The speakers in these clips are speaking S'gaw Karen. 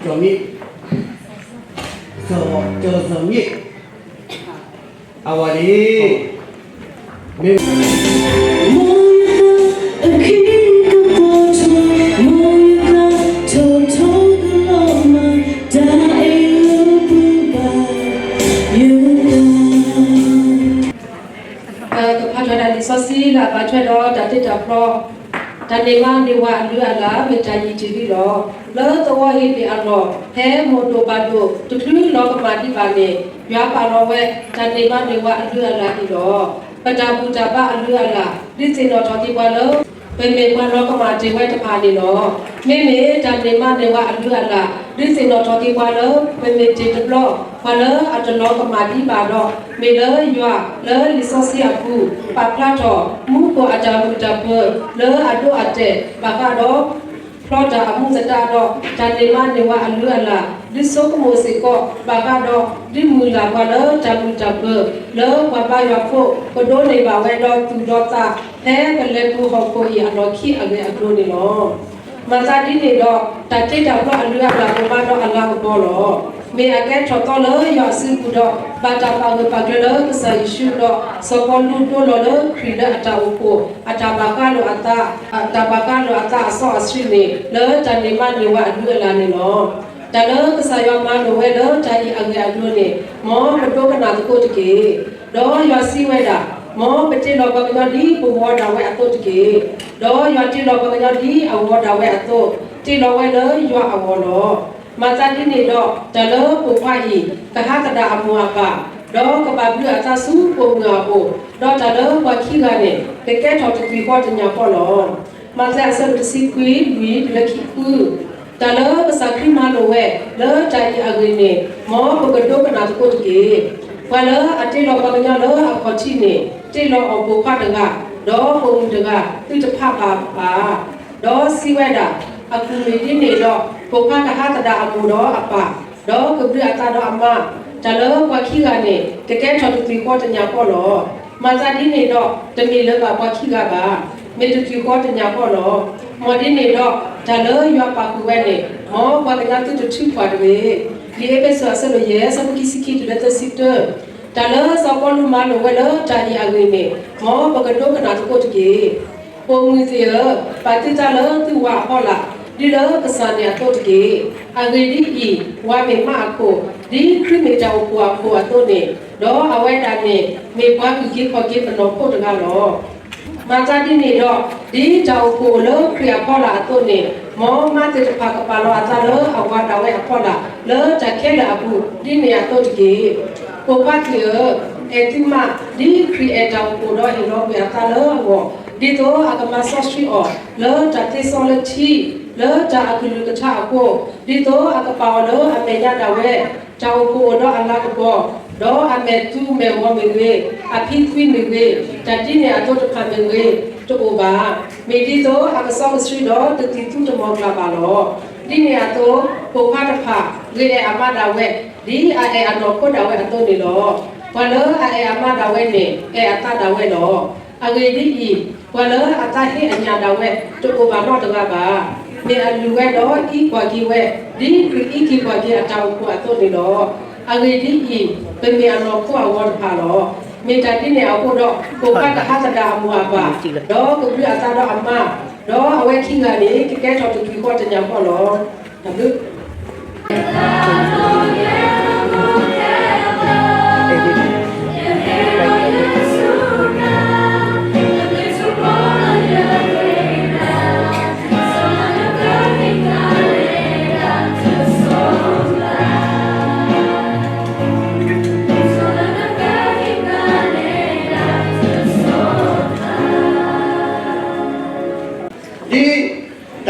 စီၤမ့ၣ်, စီၤ, စီၤမ့ၣ်, အဝၤန့ၣ်, မ့ၢ် ကဖးထီၣ်တၢ်လံာ်စီဆှံလၢအဘၣ်ထွဲဒီးတၢ်တ့တၢ်ဖျီ, တၢ်န့ၢ်မါန့ၢ်ဝၤအလုၢ်အလၢ် မ့ၢ်တၢ်ယံာ်တ့ၢ်လံလီၤ. လၢသဝီအံၤန့ၣ်အလီၢ် ဖဲမိၢ်ဒိၣ်ပၢ်ဒိၣ် တချုးလီၤကမၣ်ဒံးဘၣ်န့ၣ် ယွၤပာ်လီၤဝဲ တၢ်န့ၢ်မါန့ၢ်ဝၤအလုၢ်အလၢ်အံၤလီၤ. ပတၢ်ဘူၣ်တၢ်ဘါအလုၢ်အလၢ် ဒုးသ့ၣ်နီၣ်ထီၣ်က့ၤပှၤလၢ ပမ့ၢ်ပှၤလီၤကမၣ်တ့ၢ်ဝဲတဖၣ်န့ၣ်လီၤ. မ့မ့ၢ်တၢ်န့ၢ်မါန့ၢ်ဝၤအလုၢ်အလၢ် ဒုးသ့ၣ်နီၣ်ထီၣ်က့ၤပှၤလၢ ပမ့ၢ်တ့ၢ်တဘျီ ပှၤလၢအတလီၤကမၣ်ဒံးဘၣ်ဒီး မ့ၢ်လၢယွၤလၢလံာ်စီဆှံအပူၤ ပာ်ဖျါထီၣ် မူခိၣ်အတၢ်မုာ်တၢ်ပၢၤ လၢအဒိအတဲာ်ဘၣ်ဃးဒီး ဖျီတၢ်အမူသတးဒီး တၢ်န့ၢ်မါန့ၢ်ဝၤအလုၢ်အလၢ် ဒုးဆိကမိၣ်စ့ၢ်ကီးဘၣ်ဃးဒီး ဒုးမုၢ်လၢ်ပှၤလၢတၢ်မုာ်တၢ်ပၢၤ လၢပှၤဘါယွၤဖိ ကဒိးန့ၢ်ဘၣ်ဝဲဒီးသူၣ်ဒီးသး ဖဲပလဲၤပူၤဟီၣ်ခိၣ်အံၤအလီၢ်ခံအဂ့ၢ်အကျိၤန့ၣ်လီၤ. မၤသးဒ်န့ၣ်ဒီး တၢ်တ့တၢ်ဖျီအလုၢ်အလၢ် ကမၤဒီးအလၤကပီၤလီၤ. မ့ၢ်အကဲထီၣ်သီလၢယွၤအစုပူၤဒီး ဘၣ်တၢ်ပာ်ဂၢၢ်ပာ်ကျၢၤလၢကစၢ်ယ့ၣ်ၡူးဒီး စီၤပီလူးဒိလီၤလၢခရံာ်လၢအတၢ်အိၣ်ဖှိၣ် အတၢ်ဘၣ်ဃးလိာ်အသး တၢ်ဘၣ်ဃးလိာ်အသးအစီအဆှံန့ၣ် လၢတၢ်န့ၢ်မါန့ၢ်ဝၤအလုၢ်အလၢ်န့ၣ်လီၤ. တၢ်လၢကစၢ်ယွၤမၤလိာ်ဝဲလၢတၢ်အံၤအဂ့ၢ်အကျိၤန့ၣ် မ်ပဒိကနၣ်သကိးတက့ၢ်. ဒီးယွၤစံးဝဲဒၣ်, မ်ပတ့လီၤပှၤကညီဒ်ပဂီၤဒၣ်ဝဲအသိးတက့ၢ်. ဒီးယွၤတ့လီၤပှၤကညီဒ်အဂီၤဒၣ်ဝဲအသိး, တ့လီၤဝဲလၢယွၤအဂီၢ်လီၤ. မၤသးဒ်န့ၣ်ဒီး တၢ်လၢပိာ်ခွါအံၤ ကဟးသဒၣ်အမိၢ်အပၢ်, ဒီးကဘၣ်ဘျုးအသးဆူပိာ်မုၣ်အအိၣ်, ဒီးတၢ်လၢပှၤခံဂၤန့ၣ် ကကဲထီၣ်တသွံၣ်ဃီတညၣ်ဃီလီၤ. မးသဲအဆၢဒိၣ်တဆံခွံ လွံၢ်တုၤလၢခံဃု. တၢ်လၢကစၢ်ခရံာ်မၤလိာ်ဝဲ လၢတၢ်အံၤအဂ့ၢ်န့ၣ် မ်ပကဒိကနၣ်သကိးတက့ၢ်. ပှၤလၢအတ့လီၤပှၤကညီလၢအခီၣ်ထံးန့ၣ် တ့လီၤအီၤပိာ်ခွါတဂၤ, ဒီးပိာ်မုၣ်တဂၤ သုတဖးဘၣ်ဘၣ်. ဒီးစံးဝဲဒၣ်, အကူၣ်မ့ၢ်ဒ်န့ၣ်ဒီး ပိာ်ခွါကဟးသဒၣ်အမိၢ်ဒီးအပၢ်, ဒီးကဘျုးအသးဒီးအမါ, တၢ်လၢပှၤခံဂၤန့ၣ် ကကဲထီၣ်တသွံၣ်ဃီတညၣ်ဃီလီၤ. မၤသးဒ်န့ၣ်ဒီး တမ့ၢ်လၢၤဘၣ်ပှၤခံဂၤဘၣ်, မ့ၢ်တသွံၣ်ဃီတညၣ်ဃီလီၤ. မ်ဒ်န့ၣ်ဒီး တၢ်လၢယွၤပာ်ဃုာ်ဝဲန့ၣ် မ်ပှၤကညီသုတထုးကွၢ်တဂ့ၤ. လံာ်အ့းဖ့းစူးအဆၢဒိၣ်ယဲၢ် အဆၢဖိခံဆံခံတုၤလၢသၢဆံတၢ. တၢ်လၢစီၤပီလူးမၤလိာ်ဝဲလၢတၢ်အံၤအဂ့ၢ်န့ၣ် မ်ပကဒိကနၣ်သကိးတက့ၢ်. ပိာ်မုၣ်သ့ၣ်ဧၢ, ပာ်သုသးလၢသုဝၤအဖီလာ်, ဒ်လၢကစၢ်န့ၣ်အသိးတက့ၢ်. အဂ့ၢ်ဒ်အံၤ, ဝၤမ့ၢ်မါအခိၣ်, ဒ်ခရံာ်မ့ၢ်တၢ်အိၣ်ဖှိၣ်အခိၣ်အသိးန့ၣ်, ဒီးအဝဲဒၣ်န့ၣ် မ့ၢ်ပှၤအုၣ်က့ၤခီၣ်က့ၤပနီၢ်ခိတဂၤလီၤ. မၤသးဒ်န့ၣ်ဒီး, ဒ်တၢ်အိၣ်ဖှိၣ်အိၣ်လၢခရံာ်အဖီလာ်အသိးန့ၣ်, မ်မါသ့ၣ်တဖၣ်ကပာ်လီၤအသးလၢအဝၤဒၣ်ဝဲအဖီလာ် လၢတၢ်ခဲလၢာ်အပူၤ ဒ်န့ၣ်အသိးတက့ၢ်. ပိာ်ခွါသ့ၣ်ဧၢ, အဲၣ်သုမါ ဒ်ခရံာ်အဲၣ်တၢ်အိၣ်ဖှိၣ်ဒီးဟ့ၣ်လီၤကွံာ်အသးလၢအဂီၢ်, ဒ်သိးအကမၤစီဆှံအီၤ လၢတၢ်သ့စီလၢထံ, လၢတၢ်အကလုၢ်ကထါအဃိ, ဒ်သိးအကပာ်အီၤလၢအမဲာ်ညါဒၣ်ဝဲ, တၢ်အိၣ်ဖှိၣ်အိၣ်ဒီးအလၤကပီၤ, ဒီးအမဲာ်သူမဲာ်ဂီၤမ့ၢ်ဂ့ၤ, အဖံသွံမ့ၢ်ဂ့ၤ, တၢ်ဒ်န့ၣ်အသိးတဖၣ်မ့ၢ်ဂ့ၤ, တအိၣ်ဘၣ်. မ့ၢ်ဒ်သိးအကစီကဆှံဒီးတသံၣ်သူတမီၤကျၢ်ဘၣ်လီၤ. ဒ်န့ၣ်အသိး, ပိာ်ခွါတဖၣ် ဂ့ၤအဲၣ်အမါဒၣ်ဝဲ, ဒ်အအဲၣ်အနီၢ်ခိဒၣ်ဝဲအသိးန့ၣ်လီၤ. ပှၤလၢအအဲၣ်အမါဒၣ်ဝဲန့ၣ် အဲၣ်အသးဒၣ်ဝဲလီၤ. အဂ့ၢ်ဒ်အံၤ, ပှၤလၢအသးဟ့အညၣ်ဒၣ်ဝဲ တအိၣ်ဘၣ်နီတဂၤဘၣ်. မ့ၢ်အလုၢ်ဝဲဒီးအံးကွၢ်က့ၤဝဲ, ဒ်ခရံာ်အံးက့ၤကွၢ်က့ၤအတၢ်အိၣ်ဖှိၣ်အသိးန့ၣ်လီၤ. အဂ့ၢ်ဒ်အံၤ, ပမ့ၢ်အနီၢ်ခိအဂီၤတဖၣ်လီၤ. မ့ၢ်တၢ်ဒ်န့ၣ်အဃိဒီး, ပိာ်ခွါကဟးသဒၣ်အမိၢ်အပၢ်, ဒီးကဘျုးအသးဒီးအမါ, ဒီးအဝဲခံဂၤန့ၣ် ကကဲထီၣ်တသွံၣ်ဃီတညၣ်ဃီလီၤ. တၢ်ဘျုး ဒ်တၢ်တ့တ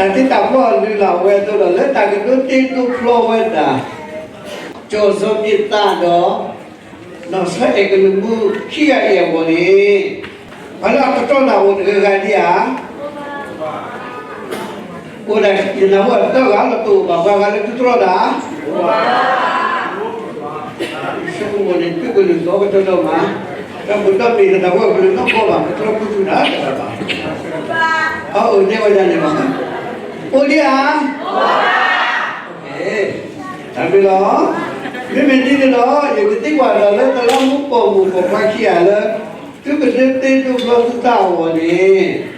ၢ်ဖျီအလုၢ်အလၢ်ဝဲအသိးဒီး လၢတၢ်ကဒိးတ့ဒိးဖျီဝဲဒၣ် ကၠီၤစီၤမ့ၣ်သၣ်ဒီး နီၢ်ဆီအဲၣ်ကလုၢ်မူ ခံဂၤအံၤအဂီၢ်န့ၣ်, ပှၤလၢအကတီၤတၢ်အိၣ်တဂၤဂၤဒံးဧါ. အိၣ်ဒၣ်ယနၢ်ဟူအသၢဂၤလီၤ တအိၣ်ဘၣ်ပှၤဂၤလၢသုတြီတၢ် ဆိကမိၣ်န့ၣ် သုကလုၢ်သီကတီၤဒီးမး, ဒီးပဒီမ့ၢ်တၢ်ဝဲကလုၢ်နီၢ်ကီၢ်ဘၣ် ကတြီပူၤဆူၣ်တၢ်တဂၤဘၣ်. အအိၣ်န့ၢ်ဝဲဒၣ်န့ၣ်ဘၣ်. အိၣ်ဒံးဧါ. အမ့ၢ်လီၤ. မ့မ့ၢ်ဒ်န့ၣ်ဒီး ယကသံကွၢ်ဒီးလၢတလးမူပိာ်မုၣ်ပိာ်ခွါခံဂၤလၢ သုကဒုးသ့ဒိးဘျီသုသးအဂီၢ်န့ၣ်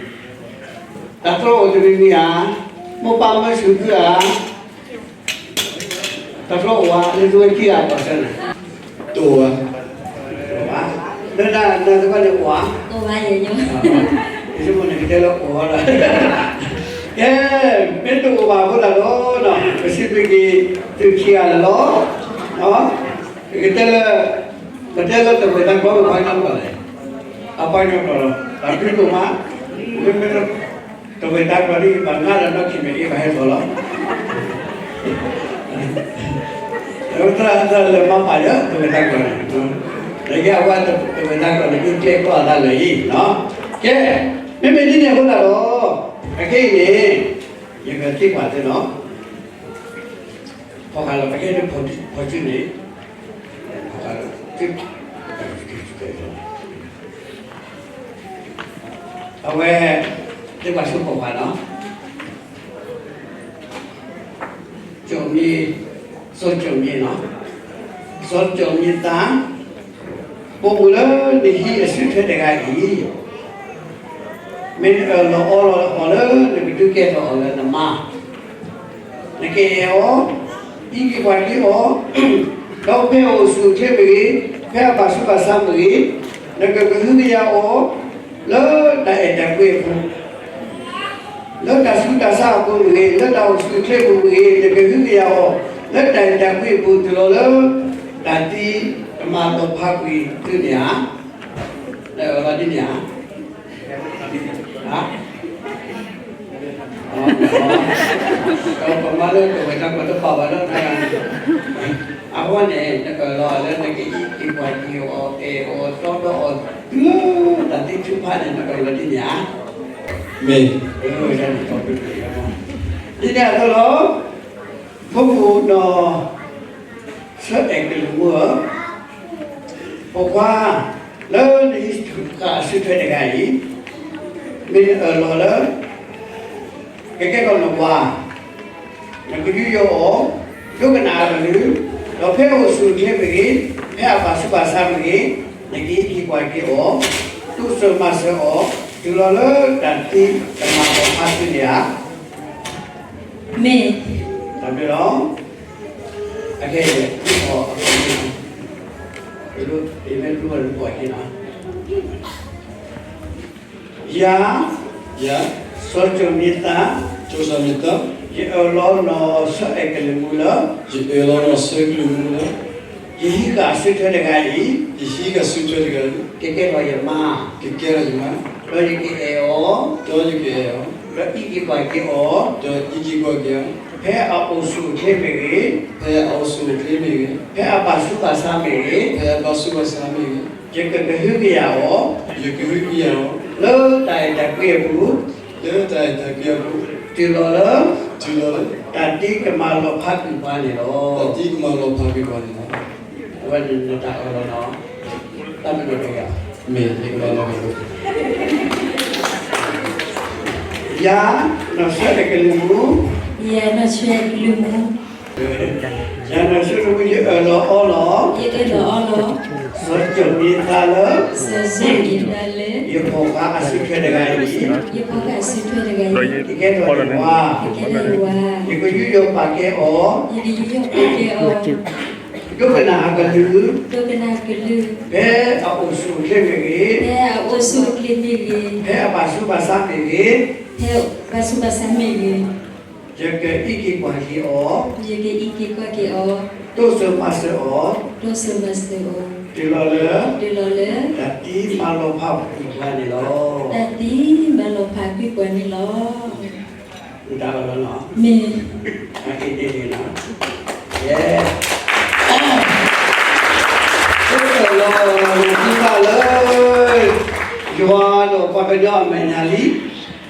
တၢ်တြီအိၣ်တမံၤမံၤဧါ, မိၢ်ပၢ်မၢဆူၣ်သုဧါ, တၢ်တြီအိၣ်ဧါ, လၢသုဝဲခံဂၤအပီၢ်ဆၢန့ၣ် တအိၣ်ဘၣ်. လၢနၤတဖၣ်န့ၣ်အိၣ်ဧါ, ယဆိကမိၣ်န့ၣ်ကတဲလၢအိၣ်လီၤ. ကဲ, မ့ၢ်တအိၣ်ဘၣ်အဃိသတးဒီး ပစံးဘျုးက့ၤသုခံဂၤလၢာ်လီၤ. ကတဲလၢ ပတဲလၢတဝဲၢ်တၢ်ကျီၢ် ပှၤကညီကျိာ်လဲၣ်, အပှၤကညီကျိာ်လီၤ. တၢ်ဘျုးဒိၣ်မး, မ့မ့ၢ် တဝဲၢ်တၢ်ကျီၢ်ဒ်အံၤ ဘၣ်ငါဒီးနီၢ်ခံမဲာ်အ့ၣ် ဘၣ်ဟဲထီၣ်လီၤ. တၢ်လဲၤမၤပာ်ဒီးတဝဲၢ်တၢ်ကျီၢ်န့ၣ်, ဒီးယဲအဝဲတဝဲၢ်တၢ်ကျီၢ်န့ၣ် ဒုးကျဲကီၢ်အသးလၢာ်အံၤ, ကဲ, မ့မ့ၢ်ဒ်န့ၣ်အဃိသတးဒီး အခဲအံၤန့ၣ် ယကသံကွၢ်သုလီၤ. ဖီၣ်ဃာ်လီၤ ပကဲဒ်ဖီၣ်စုန့ၣ်, ဖီၣ်ဃာ်လီၤ အဝဲ သ့ၣ်ပှၤဆိကမိၣ်ပှၤနီၤ, ကၠီၣ်မံ, စီၤကၠီၣ်မံနီၤ, စီၤကၠီၣ်မံသါ, ပိာ်မုၣ်လၢနဟံးအစုထွဲတဂၤအံၤ မ့ၢ်နအၢၣ်လီၤအီလီၤအီၤလၢနကဒုးကဲထီၣ်အီၤလၢနမါ, နကအဲၣ်အီၤ, အံးက့ၤကွၢ်က့ၤအီၤ, ဒီးဖဲအအိၣ်ဆူၣ်အိၣ်ချ့မ့ၢ်ဂ့ၤ, ဖဲအဘၣ်ဆူးဘၣ်ဆါမ့ၢ်ဂ့ၤ, နကကဟုကယာ်အီၤ လၢတၢ်အဲၣ်တၢ်ကွံအပူၤ, လၢတၢ်ဆူးတၢ်ဆါအပူၤမ့ၢ်ဂ့ၤ, လၢတၢ်အိၣ်ဆူၣ်အိၣ်ချ့အပူၤမ့ၢ်ဂ့ၤ, နကဟုကယာ်အီၤ လၢတၢ်အဲၣ်တၢ်ကွံအပူၤ တုၤလီၤလၢ တၢ်သံကမၤလီၤဖးကွံာ်သုန့ၣ်ဧါ. နအၢၣ်လီၤဒ်န့ၣ်ဧါ. ဟါ, ဒီးပမၤလၢတဝဲၢ်တၢ်ကျီၢ်တဘၣ်ဘၣ်လၢ အဝဲန့ၣ် နအၢၣ်လီၤလၢနကအံးက့ၤကွၢ်က့ၤအီၤ အဲၣ်အီၤတီဒီးအီၤ တုၤလၢတၢ်သံထုကဖၣ်န့ၣ် နအၢၣ်လီၤဒ်န့ၣ်ဧါ. မ့ၢ်, ဒ်န့ၣ်အသိးလီၤ. ဖိမုၣ်နီၢ် ဆၢအဲၣ်ကလုၢ်မူဧၢ, ပိာ်ခွါ လၢနဟံးဃာ်အစုထွဲတဂၤအံၤ မ့ၢ်နအၢၣ်လီၤလၢ ကကဲထီၣ်နဝၤ, နကယူးယီၣ်အီၤ ဒိကနၣ်အကလုၢ်, ဒီးဖဲအအိၣ်ဆူၣ်အိၣ်ချ့မ့ၢ်ဂ့ၤ, ဖဲအဘၣ်ဆူးဘၣ်ဆါမ့ၢ်ဂ့ၤ, နကအံးက့ၤကွၢ်က့ၤအီၤ, တိစၢၤမၤစၢၤအီၤ တုၤလီၤလၢတၢ်သံကမၤလီၤဖးသုန့ၣ်ဧါ. မ့ၢ်, တၢ်ဘျုးလီၤ. အခဲအံၤ အီၤအကလုၢ်, မ့ၢ်လူအလူအီၤက့ၤနီၤ. ယၤ, ယၤ, စီၤကၠီၣ်မံသါ, စီၤကၠီၣ်မံသါ, ယအၢၣ်လီၤနီၢ်ဆၢအဲၣ်ကလုၢ်မူလၢ ယအၢၣ်လီၤနီၢ်ဆၢကလုၢ်မူလၢ ယဟံးဃာ်အစုထွဲတဂၤအံၤ ယဟံးဃာ်အစုထွဲတဂၤအံၤ ကကဲထီၣ်ယမါ ကကဲထီၣ်ယမါ ဒီးယကအဲၣ်အီၤ ဒီးယကအဲၣ်အီၤ ဒီးအံးက့ၤကွၢ်က့ၤအီၤ ဒီးအံးက့ၤကွၢ်က့ၤအီၤ ဖဲအအိၣ်ဆူၣ်အိၣ်ချ့မ့ၢ်ဂ့ၤ ဖဲအအိၣ်ဆူၣ်အိၣ်ချ့မ့ၢ်ဂ့ၤ ဖဲအဘၣ်ဆူးဘၣ်ဆါမ့ၢ်ဂ့ၤ ဖဲအဘၣ်ဆူးဘၣ်ဆါမ့ၢ်ဂ့ၤ ယကကဟုကယာ်အီၤ ယကဟုကယာ်အီၤ လၢတၢ်အဲၣ်တၢ်ကွံအပူၤ လၢတၢ်အဲၣ်တၢ်ကွံအပူၤ တုၤလီၤလၢ တုၤလီၤလၢ တၢ်သံကမၤလီၤဖးကွံာ်ပှၤန့ၣ်လီၤ. တၢ်သံကမၤလီၤဖးကွံာ်ပှၤန့ၣ်လီၤ. အဝဲန့ၣ်နတၢ်အၢၣ်လီၤနီၤ. တၢ်မ့ၢ်တဂၤ မ့ၢ်ယကမၤလီၤဖးကွံာ် ယၤ နီၢ်ဆၢအဲၣ်ကလုၢ်မူ ယၤ နီၢ်ဆၢအဲၣ်ကလုၢ်မူ ယၤ နီၢ်ဆၢကလုၢ်မူ ယအၢၣ်လီၤအီလီၤ ယအၢၣ်လီၤအီလီၤ စီၤကၠီၣ်မံသါလၢ စီၤကၠီၣ်မံသါလၢ ယဖီၣ်ဃာ်အစုထွဲတဂၤအံၤ ယဖီၣ်ဃာ်အစုထွဲတဂၤအံၤ ကကဲထီၣ်ယဝၤ ကကဲထီၣ်ယဝၤ ယကယူးယီၣ်ပာ်ကဲအီၤ ယကယူးယီၣ်ပာ်ကဲအီၤ ဒိကနၣ်အကလုၢ် ဒိကနၣ်အကလုၢ် ဖဲအအိၣ်ဆူၣ်အိၣ်ချ့မ့ၢ်ဂ့ၤ ဖဲအအိၣ်ဆူၣ်အိၣ်ချ့မ့ၢ်ဂ့ၤ ဖဲအဘၣ်ဆူးဘၣ်ဆါမ့ၢ်ဂ့ၤ ဖဲဘၣ်ဆူးဘၣ်ဆါမ့ၢ်ဂ့ၤ ယကအံးက့ၤကွၢ်က့ၤအီၤ ယကအံးက့ၤကွၢ်က့ၤအီၤ တိစၢၤမၤစၢၤအီၤ တိစၢၤမၤစၢၤအီၤ တုၤလီၤလၢ တုၤလီၤလၢ တၢ်သံမၤလီၤဖးကွံာ်ပှၤန့ၣ်လီၤ. တၢ်သံမၤလီၤဖးကွံာ်ပှၤန့ၣ်လီၤ. မ့ၢ် အက့ၤန့ၣ်လီၤ. ယဲ သုအၢၣ်လီၤ သုသးလၢ ယွၤဒီးပှၤကညီအမဲာ်ညါလံ, ဒီး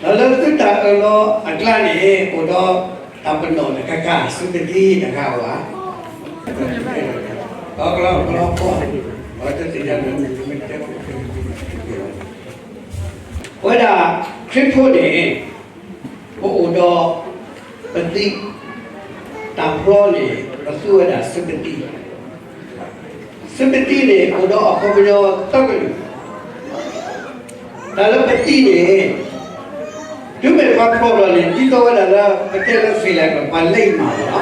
လၢသုတၢ်အၢၣ်လီၤအကျါန့ၣ် အိၣ်ဒီးတၢ်ပနီၣ်တခါခါ စုတသံတခါဧါ, ဒီးကလီကလီဖီ ပဝဲဒၣ်ခရံာ်ဖိန့ၣ် ပအိၣ်ဒီး ပသံ တၢ်ဖျီန့ၣ် သူဝဲဒၣ်စုပတံၢ်, စုပတံၢ်န့ၣ် အိၣ်ဒီးအခီပညီသၢကလုာ်, တၢ်လၢပတံၢ်န့ၣ် တုၤမ့ၢ်ပှၤဖျိးလီၤန့ၣ် ဒ်သိးဝဲဒၣ်လၢ ပတဲလၢ failure ပှၤလဲၤမၤလီၤလီၤ.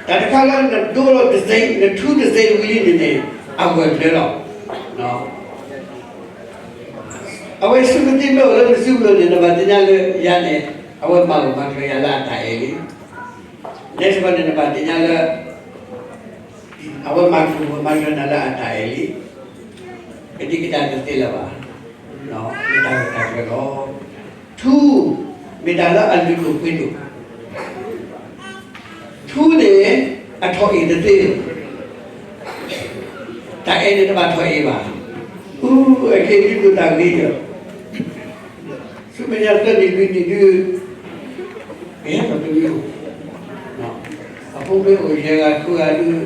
တၢ်တခါလၢနဒိလီၤတစဲး နထူတစဲးဝံၤလံန့ၣ်န့ၣ် အဂၢၢ်ကျၢၤလီၤ. အဝဲစုပတံၢ်မ့ၢ်အိၣ်လၢနစုပူၤန့ၣ် နဘၣ်သ့ၣ်ညါလၢယၤန့ၣ် အဝဲမၤဂၢၢ်မၤကျၢၤယၤလၢအတၢ်အဲၣ်လံ. ဒ်န့ၣ်အသိးန့ၣ် နဘၣ်သ့ၣ်ညါလၢ အဝဲမၤဂၢၢ်မၤကျၢၤနၤလၢအတၢ်အဲၣ်လံ. ကဒံကဒါတသ့လၢၤဘၣ်. မ့ၢ်တၢ်ဂၢၢ်တၢ်ကျၢၤလီၤ. ထူ, မ့ၢ်တၢ်လၢအလုၢ်ဒိၣ်ပှ့ၤဒိၣ်, ထူန့ၣ် အထီၣ်အ့ၣ်တသ့လၢၤ. တၢ်အဲၣ်န့ၣ်တဘၣ်ထီၣ်အ့ၣ်ဘၣ်. အူ, အခဲအံၤဒုးတၢ်ဂ့ၤဒီး ဆူမဲာ်ညါသၢနံၣ်လွံၢ်နံၣ်ဒုး ကဟဲထီၣ်တမံၤ, အဖိမ့ၢ်အိၣ်ယဲၢ်ဂၤဃုဂၤဒုး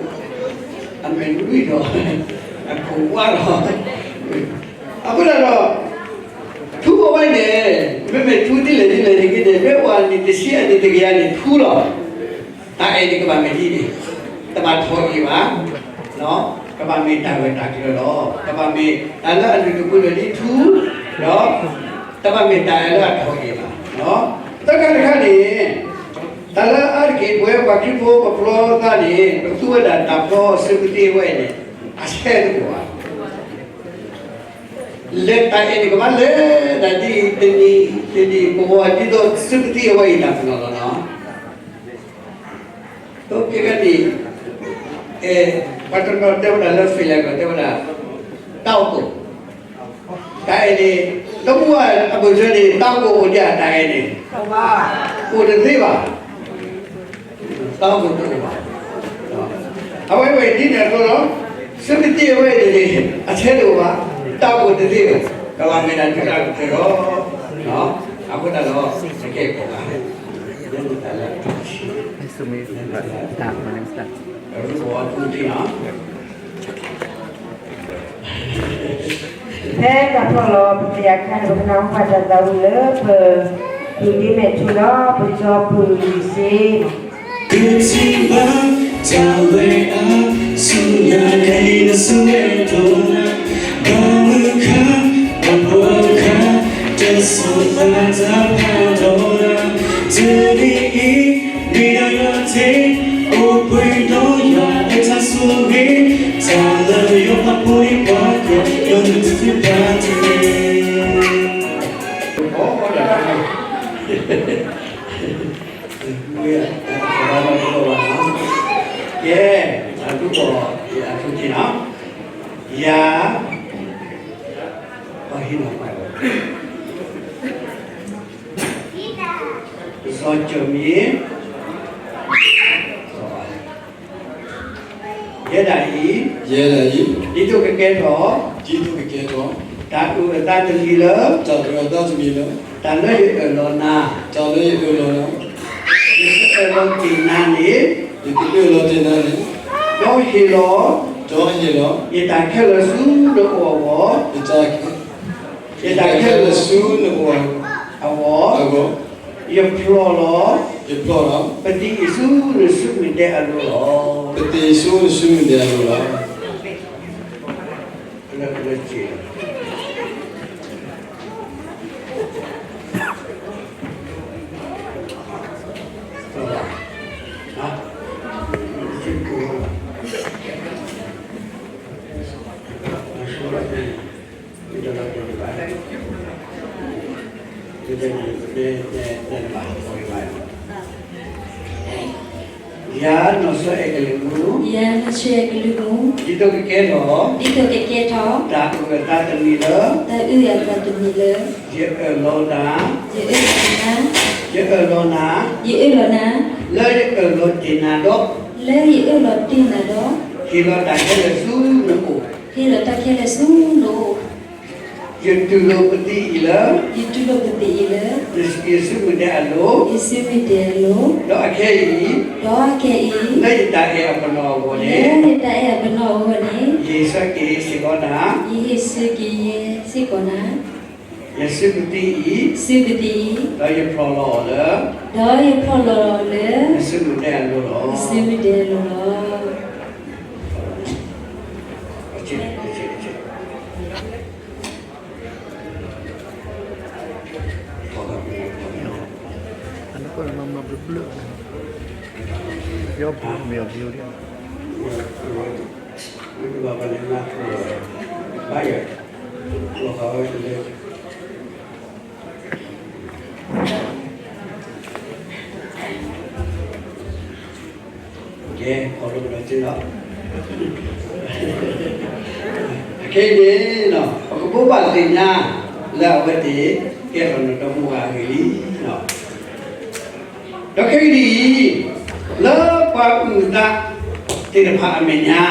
အမဲာ်နွံဒီး အခိၣ်ဝါဒီး, အဃိသတးဒီး ထူအဝဲန့ၣ် မ့မ့ၢ်ထူဒ်လဲၣ်ဒ်လဲၣ်န့ၣ်ဂ့ၤန့ၣ် မ့ၢ်အိၣ်အနံၣ်တဆံအနံၣ်တကယၤန့ၣ် ထူလီၤ. တၢ်အဲၣ်န့ၣ်ကဘၣ်မ့ၢ်ဒ်န့ၣ်, တဘၣ်ထီၣ်အ့ၣ်ဘၣ်, ကဘၣ်မ့ၢ်တၢ်ဂၢၢ်တၢ်ကျၢၤလီၤ. ကဘၣ်မ့ၢ်တၢ်လၢအလုၢ်ဒိၣ်ပှ့ၤဒိၣ်ဒ်ထူ, ဒီး တဘၣ်မ့ၢ်တၢ်အဲၣ်လၢအထီၣ်အ့ၣ်ဘၣ်. သၢခါတခါန့ၣ် တၢ်လၢအါတက့ၢ် ပဝဲပှၤခရံာ်ဖိပပျီသးန့ၣ် ပသူဝဲဒၣ်တၢ်ဖျီစုပတံၢ်ဝဲအံၤန့ၣ် အဆဲတအိၣ်ဘၣ်. လဲၤတၢ်အဲၣ်န့ၣ် ကဘၣ်လဲၤဒၣ်ဒ်အံၤ တနံၤတနံၤ ပဝဲဒ်သိးစုပတံၢ်အဝဲအံၤတၢ်ပနီၣ်လီၤနီၤ. သိးက့ၤကဲန့ၣ် ပှၤတနီၤတဲဝဲဒၣ်လၢ failure တဲဝဲဒၣ် တၢ်အိၣ်ဖှိၣ်, တၢ်အဲၣ်န့ၣ် တမူအဘၢၣ်စၢၤန့ၣ် တၢ်အိၣ်ဖှိၣ်အိၣ်ဒံး တၢ်အဲၣ်န့ၣ် အိၣ်တသ့ဘၣ်. တၢ်အိၣ်ဖှိၣ်တအိၣ်ဘၣ်. အဝဲဝဲဒ်န့ၣ်အသိးလီၤ. စုပတံၢ်အဝဲန့ၣ်န့ၣ် အဆဲတအိၣ်ဘၣ်, တၢ်အိၣ်ဖှိၣ်တသ့ဘၣ်. ကဘၣ်မ့ၢ်တၢ်တၢ်ကတၢၢ်လီၤ. အဃိသတးဒီး တကဲကီးဘၣ်. တၢ်လၢ တၢ်လၢ အရူၢ်အီၤပူၤတံၢ်နီၤ. ဖဲတၢ်ဖျီလီၤ ပတယာ်ခါန့ၣ် ပကနၢ်ဟူဘၣ်တၢ်သးဝံၣ်လၢပ ပူၤလံမဲာ်ထူဒီး ပကၠီပူၤလံစ့ တထံၣ်ဘၣ် တၢ်ဝဲအါ ဆူညါန့ၣ်နဆိၣ်ဂ့ၤဒိၣ်နၤ ဘၣ်မုၢ်ခါ ဘၣ်ဖှီၣ်အခါ တၢ်ဆိၣ်သးတၢ်ဖးဒီးနၤ တနံၤအံၤ မ့ၢ်ဒၣ်ယွၤတ့ အိၣ်ဘှံးဒီးယွၤအတၢ်ဆိၣ်ဂ့ၤ တၢ်လၢယွၤအပှ့ၤပှၤကညီ ယွၤနုၤတသ့ဘၣ်တဂ့ၤ ကဲ, အဒူၣ်ကီၢ် အထူၣ်က့ၤနီၤ, ယၤ, ဟ့ၣ်နီၤပှၤ စီၤကၠီမံၤ, ယဲဒၣ်အံၤ, ယဲဒၣ်အံၤ, ဒ်သိးကကဲထီၣ်, ဒ်သိးကကဲထီၣ်, တၢ်အုၣ်အသးတမံၤလၢ, တၢ်အုၣ်အသးတမံၤလၢ, တၢ်လၢယအၢၣ်လီၤနၤ, တၢ်လၢယအၢၣ်လီၤနၤ, ယကအၢၣ်လီၤတ့ၢ်နၤန့ၣ်, ယကအၢၣ်လီၤတ့ၢ်နၤန့ၣ်, ဒီးဟ့ၣ်လီၤ, ဒီးဟ့ၣ်လီၤ, ယတၢ်ခဲလၢာ်ဆူနအိၣ်အဂီၢ်, ယတၢ် ယတၢ်ခဲလၢာ်ဆူနအိၣ်အဂီၢ်, အဂီၢ်, ယဖျီၣ်လီၤ, ယဖျီၣ်လီၤ, ပသံးအံၤဆူနစုမုၢ်ဒဲအလိၤလီၤ, ပသံးအံၤဆူနစုမုၢ်ဒဲအလိၤလီၤ. ယၤနီၢ်စီၤအဲၣ်ကလုာ်မူ, ယၤနီၢ်စီၤအဲၣ်ကလုာ်မူ, ဒ်သိးကကဲထီၣ်, ဒ်သိးကကဲထီၣ်, တၢ်အုၣ်အသးတမံၤလၢ, တၢ်အုၣ်အသးတမံၤလၢ, ယအၢၣ်လီၤနၤ, ယအၢၣ်လီၤနၤ, ယအၢၣ်လီၤနၤ, ယအၢၣ်လီၤနၤ, လၢယအၢၣ်လီၤတ့ၢ်နၤဒီး, လၢယအၢၣ်လီၤတ့ၢ်နၤဒီး, ဟ့ၣ်လီၤတၢ်ခဲလၢာ်ဆူနအိၣ်, ဟ့ၣ်လီၤတၢ်ခဲလၢာ်ဆူနအိၣ် ယတူၢ်လိာ်ပသံးအံၤလၢ, ယတူၢ်လိာ်ပသံးအံၤလၢ, ယစုမုၢ်ဒဲအလိၤ, ယစုမုၢ်ဒဲအလိၤ, ဒီးအခဲအံၤ, ဒီးအခဲအံၤ, လၢယတၢ်အဲၣ်အပနီၣ်အဂီၢ်န့ၣ်, လၢယတၢ်အဲၣ်အပနီၣ်အဂီၢ်န့ၣ်, ယဟ့ၣ်ဆၢက့ၤစ့ၢ်ကီးနၤ, ယဟ့ၣ်ဆၢက့ၤယဲစ့ၢ်ကီးနၤ, ယစုပူၤသံအံၤ, စုပူၤသံအံၤ, ဒီးယဖျီလီၤအီၤလၢ, ဒီးယဖျီလီၤအီၤလၢ, ယစုမုၢ်ဒဲအလိၤလီၤ. ယစုမုၢ်ဒဲအလိၤလီၤ. ကဲ, အီၤဒိၣ်ကဒီးက့လီၤ. အခဲအံၤန့ၣ်, ပကဘိးဘၣ်သ့ၣ်ညါလၢအဝဲသ့ၣ် ကဲထီၣ်နဒီမါဝၤအဂ့ၢ်လံ. ဒီးခဲအံၤဒ်အံၤ, လၢပှၤအုၣ်အသးသ့ၣ်တဖၣ်အမဲာ်ညါ,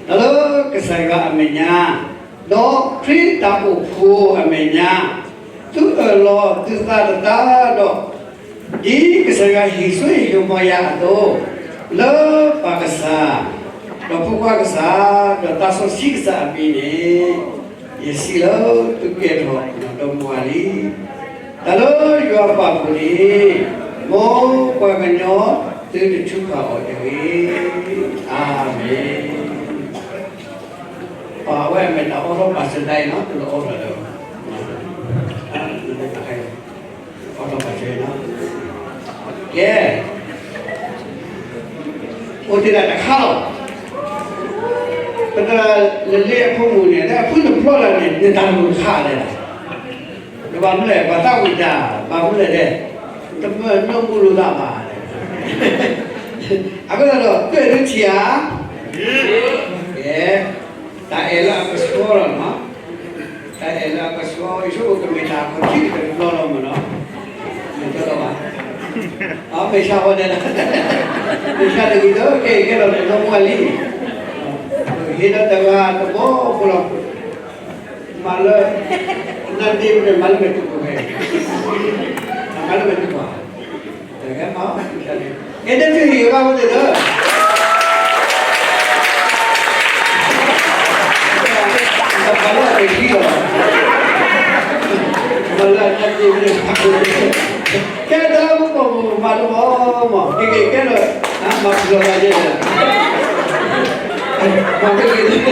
ဒီးလၢကစၢ်ယွၤအမဲာ်ညါ, ဒီးခရံာ်တၢ်အိၣ်ဖှိၣ်အမဲာ်ညါ, သုအၢၣ်လီၤသုသးတသးဒီး, ဒ်ကစၢ်ယွၤဟ့ၣ်စိဟ့ၣ်ကမီၤယၤအသိး, လၢပၢ်ကစၢ်, ဒီးဖိခွါကစၢ်, ဒီးသးစီဆှံကစၢ်အမံၤန့ၣ်, ယစံးလၢသုကဲထီၣ်နဒီမါဝၤလံ. တၢ်လၢယွၤပာ်ဖှိၣ်န့ၣ်, မ်ပှၤကညီသုတထုးဖးအီၤတဂ့ၤ. အၤမ့ၣ်. ပှၤဝဲအမဲာ်တၢ်အိးထီၣ်ပာ်စၢၤဒ်အံၤနီၤ, တလီၤအိးထီၣ်လၢၤဘၣ်. အိးထီၣ်ပာ်စၢၤနီၤ. ကဲ, အိၣ်တ့ၢ်ဒၣ်တခါလီၤ. ပတၢ်လၢလ့အဖိမုၣ်န့ၣ် လၢအဖုနဖျီလၢ်န့ၣ် နတၢ်မုၢ်ခါလဲၣ်. နဘၣ်မနုၤလဲၣ်, ပှၤသးဝံၣ်တၢ်, ဘၣ်မနုၤလဲၣ်ဒဲး, တမ့ၢ်နအိၣ်မူလိာ်သးဘၣ်. အဃိသတးဒီး ကဲဒုးထံၣ်ဧါ. ကဲ, တၢ်အဲၣ်လၢအကဆှီလီၤနီၤ. တၢ်အဲၣ်လၢအကဆှီ, ယဆိကမိၣ်ကမ့ၢ်တၢ်အခီၣ်ထံးတဘျီလီၤမ့ၢ်နီၤ. မ့ၢ်တဘျီလီၤဘၣ်. အမ့ၢ်ဆါဃီဒဲးလီၤ. မ့ၢ်ဆါတဂ့ၤဒီး ကဲအံၤကဲထီၣ်နဒီမါဝၤလံ. ဟ့ၣ်ဒီးတဂၤတဘီဖိလီၤ. မၤလၢ, နဒ့မ့ၢ်မၤလၢမဲာ်တူၢ်ဖိဖဲ, မၤလၢမဲာ်တူၢ်ဖိ, တဂၤမၤ, ကဲဒဲးဖဲဟ့ၣ်ဘၣ်ဝဲသ့ၣ်ဒီး, မၤလၢအမဲာ်ချံလီၤ, မၤလၢအနဒ့မ့ၢ်, ကဲတၢ်လၢပပိာ်မုၣ်မၤတဘီမး, ကဲကဲကဲဒီး, မၤပျီၤသးယဲၢ်, မၤတဂ့ၤ တၢ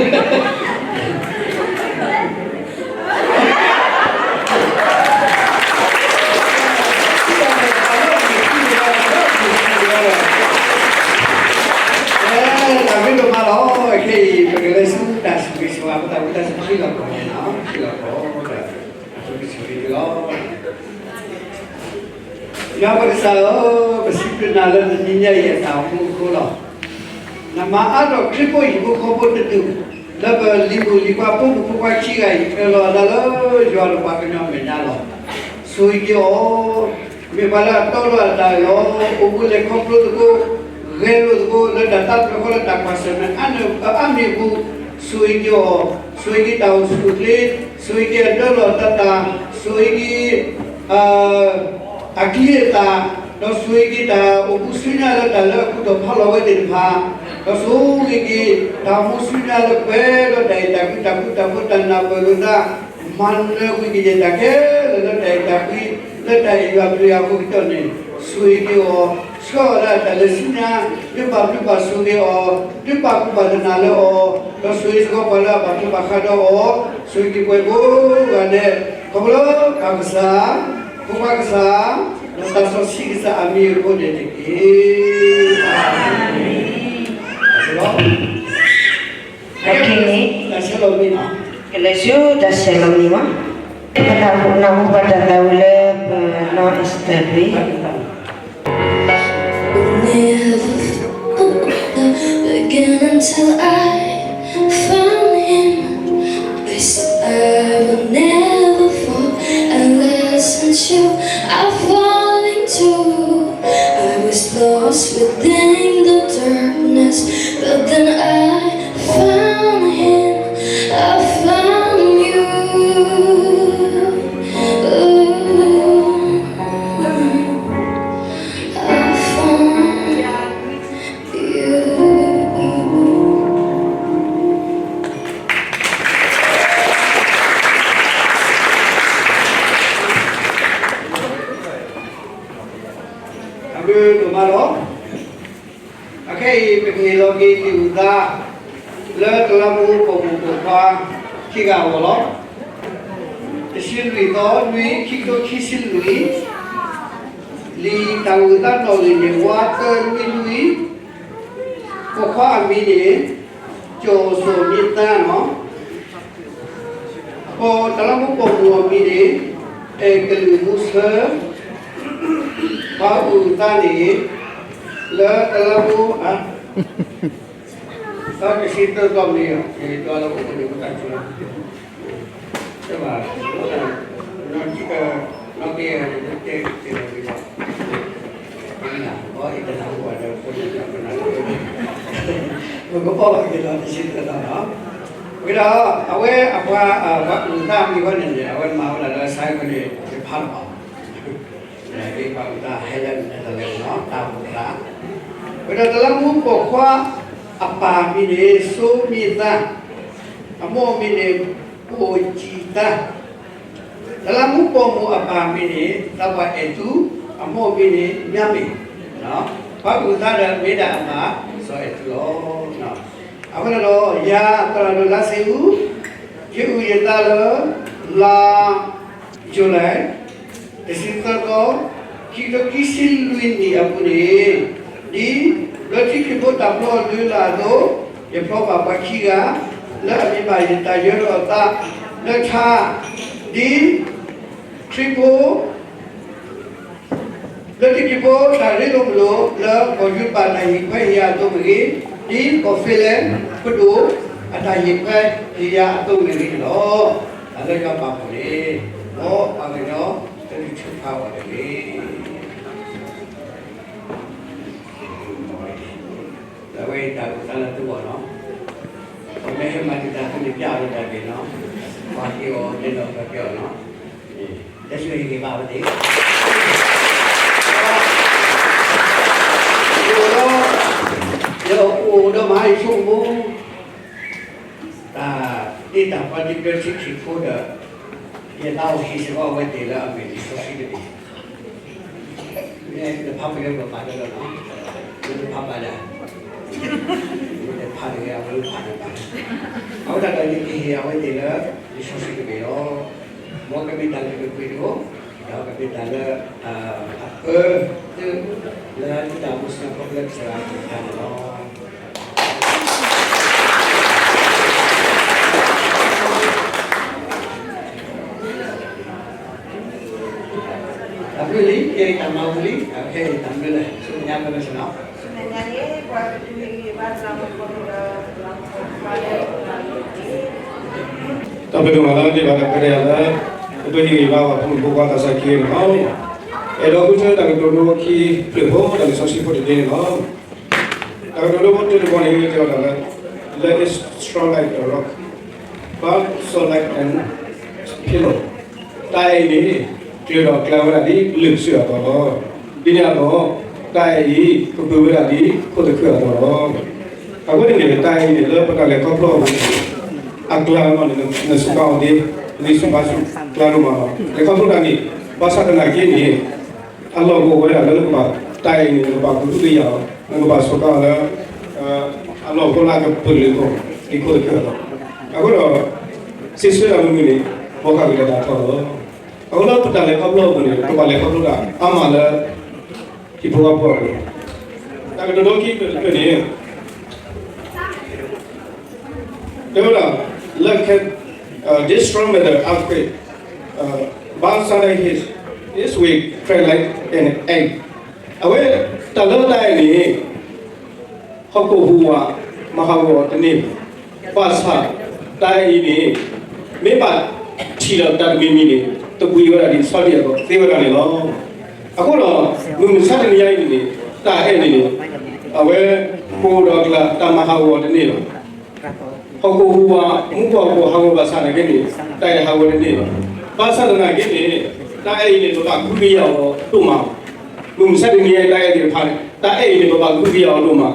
်မ့ၢ်တမၤလီၤ, ခဲအံၤ ပကလဲၤဆူတၢ်စံးဘျုးစံးဖှိၣ် ပတၢ်ဝံသးစူၤ ခံလီၤကီးန့ၣ်လီၤ, ခံလီၤကီး, ပကစံးဘျုးသုလီၤ. ယွၤပကစၢ်ဧၢ, ပစံးဘျုးနၤလၢတနံၤညါအံၤအတၢ်မူအဃိလီၤ. နမၤအါထီၣ်ခရံာ်ဖိဟံၣ်ဖိဃီဖိတဒူၣ်, လၢပလံၤမုၣ်လံၤခွါဖိမုၣ်ဖိခွါခံဂၤအံၤ အၢၣ်လီၤအသးလၢယွၤဒီးပှၤကညီအမဲာ်ညါလီၤ. ဆိၣ်ဂ့ၤက့ၤအီၤ, မ့ၢ်ပှၤလၢအတီလီၤအတၢ်အၢၣ်လီၤ, အိၣ်မူလဲၤခီဖျိသကိး, ဂဲၤလိာ်သကိး လၢတၢ်သးတဖျၢၣ်ဃီလၢတၢ်ကွၢ်ဆၢၣ်မဲာ်အါမံၤအပူၤ, ဆိၣ်ဂ့ၤက့ၤအီၤ, ဆိၣ်ဂ့ၤက့ၤတၢ်အိၣ်ဆူၣ်အိၣ်ချ့, ဆိၣ်ဂ့ၤက့ၤအဒၢလီၤအသး, ဆိၣ်ဂ့ၤက့ၤ အကံၢ်အသး, ဒီးဆိၣ်ဂ့ၤက့ၤတၢ်အိၣ်မူဆူညါလၢတၢ်လၢအကူၣ်ထီၣ်ဖးလီၤဝဲသ့ၣ်တဖၣ်, ဒီးဆိၣ်ဂ့ၤက့ၤတၢ်အိၣ်မူဆူညါလၢပှဲၤဒီးတၢ်အဲၣ်တၢ်ကွံ တၢ်ဃူတၢ်ဖိး တၢ်နၢ်ပၢၢ်လိာ်သး, မၤနၢၤကွံာ်ကယဲၢ်တၢ်ခဲလၢာ်လၢတၢ်အဲၣ်တၢ်ကွံ လၢတၢ်အဲၣ်ယွၤပျံၤယွၤအဃိကတၢၢ်န့ၣ်, ဆိၣ်ဂ့ၤက့ၤအီၤ, ဆှၢအီၤလၢအတၢ်လဲၤဆူညါ, ဒုးပာ်ဘျုးပာ်ဆိၣ်ဂ့ၤအီၤ, ဒုးပာ်ကူပာ်သနာ်လၢအီၤ, ဒီးဆိၣ်ဂ့ၤစ့ၢ်ကီးပှၤလၢအပာ်သူၣ်ပာ်သးဒီးအီၤ, ဆိၣ်ဂ့ၤက့ၤပှၤကိးဂၤဒဲး, ခီဖျိလၢပၢ်ကစၢ်, ဖိခွါကစၢ်, ဒီးသးစီဆှံကစၢ်အမံၤအဃိန့ၣ်တက့ၢ်. တၢ်ဆဲးလီၤမံၤ, ကလဲၤဆူတၢ်ဆဲးလီၤမံၤမး, ပနၢ်ဟူဘၣ်တၢ်သးဝံၤလၢပနီၢ်အ့စတၢၢ်တဘ့ၣ် Never fall, begin until I found him. This I will never fall, and listen to I falling too. I was lost within the darkness, but then I found him. I found you. Ooh, I found you. ဒိၣ်မးလီၤ. အခဲအံၤ ပကဟ့ၣ်လီၤက့ၤလံာ်အုၣ်သး လၢတလးမူပိာ်မုၣ်ပိာ်ခွါ ခံဂၤအဂီၢ်လီၤ. တဆံလွံၢ်သီ နွံ ခံကထိခံဆံလွံၢ်, လံာ်တၢ်အုၣ်သးနီၣ်ဂံၢ်န့ၣ် ဝးတၢနွံနွံ, ပိာ်ခွါအမံၤန့ၣ် ကၠီၣ်စိၣ်မံသါလီၤ. ပတလးမူပိာ်မုၣ်အမံၤန့ၣ် အဲၣ်ကလုာ်မူဆၢ, ပှၤအုၣ်သးန့ၣ် လၢတလးမူ အ တဆံသၢသီမ့ၢ် ယဒွးလၢအိၣ်ဖှိၣ်န့ၣ် ပတၢ်စူၤလီၤ တဘၣ် နီၢ်က့ နီၢ်က့ တဲတဲလီၤ ပကပီၢ်ဘၣ်က့ၤလီၤ တဆံသၢသီလီၤ. ဝံၤဒီး အဝဲအပှၤ ပှၤအုၣ်သးမံၤဝဲန့ၣ်န့ၣ် အဝဲမၤဝဲဒၣ်လၢ အssignment န့ၣ် ယဖးတဘၣ်ဘၣ် ပှၤအုၣ်သး Helen Netherland လီၤ တၢ်အိၣ်ဖှိၣ်သး, ဝံၤဒီးတလးမူပိာ်ခွါအပၢ်မံၤန့ၣ် စိမံသါ, အမိၢ်မံၤန့ၣ် ပိာ်ကံသါ, တလးမူပိာ်မုၣ်အပၢ်မံၤန့ၣ် သးပှၢ်အဲၣ်သူ, အမိၢ်မံၤန့ၣ် ညါမ့ၢ်, ပှၤအုၣ်သးဒီးမ့ၢ်ဒၣ်အမါ စီၤအဲၣ်သူလီၤ. အဃိန့ၣ်ဒီး ယၤသရၣ်ဒိၣ်လါစ့အူ, ယအုၣ်ယသးလၢ လါ July တဆံသၢသီ ခံကထိခံဆံလွံၢ်နံၣ်အပူၤန့ၣ်, ဒ်ဘျၢထံခရံာ်ဖိတၢ်ဖျီအလုၢ်အလၢ်အသိး, ယဖျီဘၣ်ပှၤခံဂၤ လၢအမ့ၢ်ဘၣ်ယတၢ်ယၢၤထီၣ်အသးလၢထါ, ဒ်ခရံာ်ဖိ ဘျၢထံခရံာ်ဖိတၢ်ရ့လိာ်မုာ်လိာ် လၢကီၢ်ယူဒၤပၤတၢ်ဟ့ၣ်ခွဲးဟ့ၣ်ယာ်အသိးမ့ၢ်ဂ့ၤ, ဒ်ကီၢ်ဖ့လဲၣ်ပဒိၣ်အတၢ်ဟ့ၣ်ခွဲးဟ့ၣ်ယာ်အသိးမ့ၢ်ဂ့ၤန့ၣ်လီၤ. တၢ်လၢယွၤပာ်ဖှိၣ်န့ၣ် မ်ပှၤကညီကဒုးထုးဖးအီၤတဂ့ၤ. အဝဲအံၤတၢ်အိၣ်သးလၢသုဂီၢ်လီၤ. ပမ့ၢ်ဟဲမၤတံာ်တာ်သုန့ၣ် ပျဲအီၤလၢတၢ်ဂ့ၤလီၤ. ပှၤက့ၤအီၤက့ၤလီၤပှၤက့ၤအီၤလီၤ. တၢ်ဆိၣ်ဂ့ၤက့ၤဘၣ်ဝဲသ့ၣ် ယအိၣ်ဒီးမၤယဆိကမိၣ် တၢ်တ့တၢ်ဖျီတံၢ်ဘျၢထံခရံာ်ဖိဒီး ယသးအိၣ်ဟ့ၣ်စ့ၢ်ကီးအဝဲသ့ၣ်လၢအမ့ၢ်လံာ်စီဆှံတဘ့ၣ်, မ့ၢ်တဖးပှဲၤလၢပှၤဘၣ်လၢလီၤနီၤ, မ့ၢ်တဖးဘၣ်ဒၣ်, မ့ၢ်တဖးတဂ့ၤ အဝဲဖးတဘၣ်, အဝဲဒၣ်ဒီးယကဟ့ၣ်အဝဲသ့ၣ်လၢ လံာ်စီဆှံတဘ့ၣ်လီၤ. မ်ကမ့ၢ်တၢ်လၢအပှဲၤတအိၣ်, ဒီးကမ့ၢ်တၢ်လၢ အပၢသု လၢသုတၢ်အိၣ်မူဆၢဖိလၢကစၢ်ယွၤအကလုၢ်ကထါန့ၣ်လီၤ. တၢ်ဘျုးလံ, ကဲတၢ်မၤဝံၤလံ, အခဲအံၤတၢ်ဘျုးလံ, ဆူမဲာ်ညါကလၢဆ့ၣ်နီၤ တၢ်ဘျုးဒိၣ်မးလၢ ဒ်ဘၣ်တၢ်ခွဲးတၢ်ယာ်လၢ ပကဟ့ၣ်ဂံၢ်ဘါပှၤဖိမုၣ်ဖိခွါသးစၢ်ခံဂ့ၤန့ၣ်လီၤ. အဲၣ်ဒိးဃုထၢတၢ်ကတိၤဒိခံဖျၢၣ်ဖိ တၢ်လံာ်စီဆှံဖိတဒ့န့ၣ်လီၤ. တၢ်ကတိၤဒိဖိတၢတဘီန့ၣ် တဲဝဲဒၣ်လၢ Love is strong like a rock, but soft like a pillow. တၢ်အဲၣ်အံၤန့ၣ် ကျၢၤဒီးကျါဝဲဒၣ်ဒ်လၢၢ်ကစၢၢ်အသိးလီၤ. ဒ်န့ၣ်အသိး တၢ်အဲၣ်အံၤ ကပၢၤဝဲဒၣ်ဒ်ခိၣ်သခၢၣ်အသိးလီၤ. အဃိန့ၣ်န့ၣ် တၢ်အဲၣ်အံၤန့ၣ် လၢပတၢ်လဲၤခီဖျိအပူၤန့ၣ် အကျါမးန့ၣ် နစူးကါအီၤသ့, နစူးကါစူးကျါဒိၣ်မးလီၤ. လဲၤခီဖျိတၢ်န့ၣ် ဘၣ်ဆၣ်သနာ်က့န့ၣ် အလီၢ်အိၣ်ဝဲဒၣ်လၢနကဘၣ် တၢ်အဲၣ်အံၤန့ၣ် နကဘၣ်ကဟုကယာ်အီၤ, နကဘၣ်စူးကါအီၤလၢ အလီၢ်အိၣ်ဖှိၣ်လၢအကပၢၤလၢၤအီၤ ဒ်ခိၣ်သခၢၣ်အသိး. အဃိဒီး စံးဆၢတၢ်မုၢ်မုၢ်န့ၣ် မ်ကဂ့ၤလၢတၢ်ထီၣ်လီၤ. အဃိလၢပတၢ်လဲၤခီဖျိအပူၤန့ၣ် ပကဘၣ်လဲၤခီဖျိတၢ်အါမးလၢ ဟံၣ်ဖိဃီဖိအပူၤ, တၢ်ကတိၤဒိခံဖျၢၣ်န့ၣ် တဲဝဲဒၣ် လၢ can, uh, this strong weather earthquake, uh, but sudden heat, it will crack like an egg. အဝဲ တၢ်လၢတၢ်အဲၣ်န့ၣ် ဟီၣ်ခိၣ်ဟူးဝး မၤဟးဂီၤအီၤတန့ၢ်ဘၣ်. ဘၣ်ဆၣ် တၢ်အဲၣ်အံၤန့ၣ် မ့ၢ်ဘၣ်ထံၣ်ဒီးတၢ်တမံၤမံၤန့ၣ် တပှံၤဝဲဒၣ်ဒ်ဆီဒံၣ်အသိး သ့ဝဲဒၣ်န့ၣ်လီၤ. အဃိဒီး မုၢ်မဆါတနံၤညါအံၤန့ၣ် တၢ်အဲၣ်န့ၣ်န့ၣ် အဝဲ ကိးဒီးကျါ တၢ်မၤဟးဂီၤအီၤတန့ၢ်ဘၣ်. ဟီၣ်ခိၣ်ဟူးဝး မူခိၣ်ဟီၣ်ခိၣ်ဟးဂီၤဘၣ်ဆၣ်သနာ်က့န့ၣ် တၢ်အဲၣ်ဟးဂီၤတန့ၢ်ဘၣ်. ဘၣ်ဆၣ်သနာ်က့န့ၣ် တၢ်အဲၣ်အံၤန့ၣ် ပဘၣ်ကဟုကယာ်အီၤဒိၣ်မး. မုၢ်မဆါတနံၤညါအံၤ တၢ်အဲၣ်သ့ၣ်တဖၣ်န့ၣ် တၢ်အဲၣ်အံၤန့ၣ် ပဘၣ်ကဟုကယာ်အီၤဒိၣ်မး.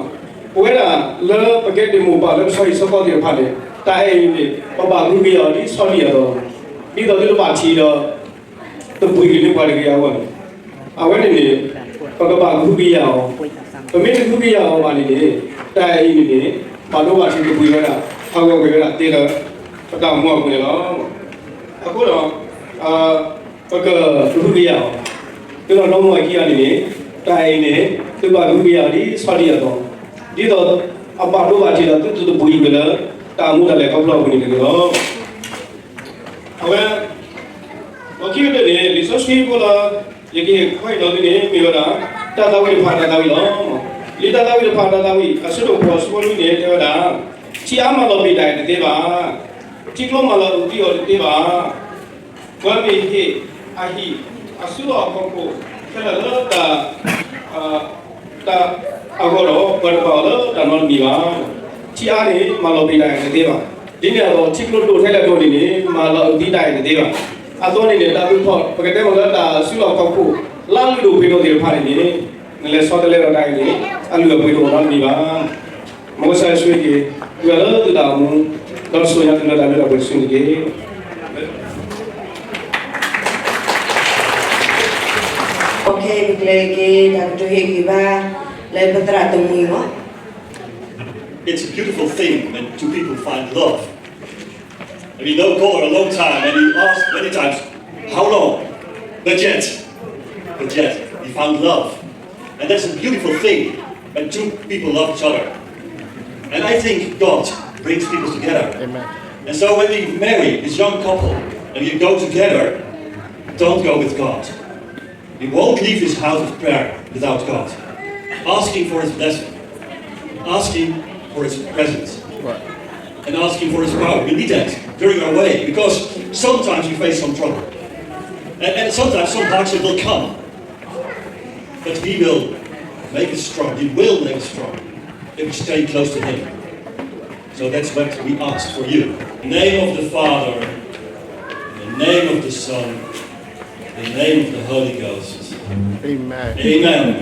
ပဝဲဒၣ်လၢပကဲတံၤမိၢ်ပၢ်လၢပဆီဟံၣ်ဆီဃီသ့ၣ်တဖၣ်န့ၣ် တၢ်အဲၣ်အံၤန့ၣ် ပဘၣ်ကဟုကယာ်အီၤဒ်ဆီဒံၣ်အသိး, ဒ်သိးသုတဘၣ်ထံၣ်ဒီး တပှံၤက့ၤလၢပှၤတဂ့ၤအဂီၢ်န့ၣ်, အဝဲန့ၣ်န့ၣ် ပကဘၣ်ကဟုကယာ်အီၤ, ပမ့ၢ်တကဟုကယာ်အီၤဘၣ်န့ၣ်န့ၣ် တၢ်အံၤန့ၣ်န့ၣ် ဘၣ်ဒိဘၣ်ထံးကပှံၤဝဲဒၣ် ဟးဂီၤကွံာ်ဝဲဒၣ်သ့လၢ ပတၢ်အိၣ်မူအပူၤန့ၣ်လီၤ. အဃိဒီး ပကကဟုကယာ်အီၤ, သုးနီၢ်ဒီမါဝၤခံဂၤန့ၣ်န့ၣ် တၢ်အံၤန့ၣ် သုဘၣ်ကဟုကယာ်အီၤဒ်ဆီဒံၣ်အသိး, ဒ်သိးအဘၣ်ဒိဘၣ်ထံးဒီးသုတကပှံၤကွံာ်လၢ တၢ်အိၣ်မူတၢ်လဲၤခီဖျိအပူၤန့ၣ်တဂ့ၤလီၤ. အဝဲ လီၢ်ခံကတၢၢ်န့ၣ် လံာ်စီဆှံဖိလၢ ယကဟ့ၣ်ခီဟ့ၣ်နီၤသုန့ၣ် မ့ၢ်ဝဲဒၣ် တၢ်သးဝံၣ်တဖၣ်တၢ်သးဝံၣ်လီၤ. လံာ်တၢ်သးဝံၣ်တဖၣ်တၢ်သးဝံၣ် အဆၢဒိၣ်ဃိး အဆၢဖိလွံၢ်န့ၣ် တဲဝဲဒၣ်, ထံအါမၤလီၤပံာ်တၢ်အံၤတသ့ဘၣ်, ထံကျိမၤလီၤအုၣ်သံအီၤတသ့ဘၣ်, ပှၤမ့ၢ်ဟ့ၣ်အဟံၣ် အစုလီၢ်အခီၣ်ခိၣ် ခဲလၢာ်လၢတၢ် တၢ်အဂီၢ်ဒီး ပှၤတပာ်အီၤလၢတၢ်နီတမံၤဘၣ်. ထံအါန့ၣ် မၤလီၤပံာ်တၢ်အံၤတသ့ဘၣ်. ဒ်န့ၣ်အသိး ထံကျိဒိၣ်ထဲလဲၣ်ဒိၣ်န့ၣ်န့ၣ် မၤလီၤအုၣ်သံတၢ်အံၤတသ့ဘၣ်. အသိးန့ၣ်န့ၣ် တၢ်သူၣ်ထီၣ် ပကတဲမ့ၢ်လၢတၢ်စုလီၢ်ခီၣ်ခိၣ် လၢအလုၢ်ဒိၣ်ပှ့ၤဒိၣ်သ့ၣ်တဖၣ်န့ၣ်န့ၣ် နလဲၤဆီတလဲဒီးတၢ်အံၤန့ၣ် အလုၢ်အပှ့ၤတအိၣ်နီတမံၤဘၣ်. မ်ကစၢ်ယ့ၣ်ၡူးခရံာ် ဒုးဂၤလၢသုတၢ်အိၣ်မူ ဒီးဆိၣ်ဂ့ၤသုလၢတၢ်ဘျုးတၢ်ဖှိၣ်တစုန့ၣ်တက့ၢ်. ပကကျဲၤက့ၤတၢ်ကတိၤဟ့ၣ်ဂံၢ်ဘါ လၢပသရၣ်သမူအံၤလီၤ. It's a beautiful thing when two people find love. And we know God a long time, and we ask many times, how long? But yet, but yet, we found love. And that's a beautiful thing when two people love each other. And I think God brings people together. Amen. And so when we marry this young couple and you go together, don't go with God. We won't leave this house of prayer without God. Asking for His blessing, asking for His presence, right, and asking for His power. We need that during our way because sometimes we face some trouble. And, and sometimes some hardship will come. But He will make us strong. He will make us strong if we stay close to Him. So that's what we ask for you. In the name of the Father, in the name of the Son, in the name of the Holy Ghost. Amen. Amen.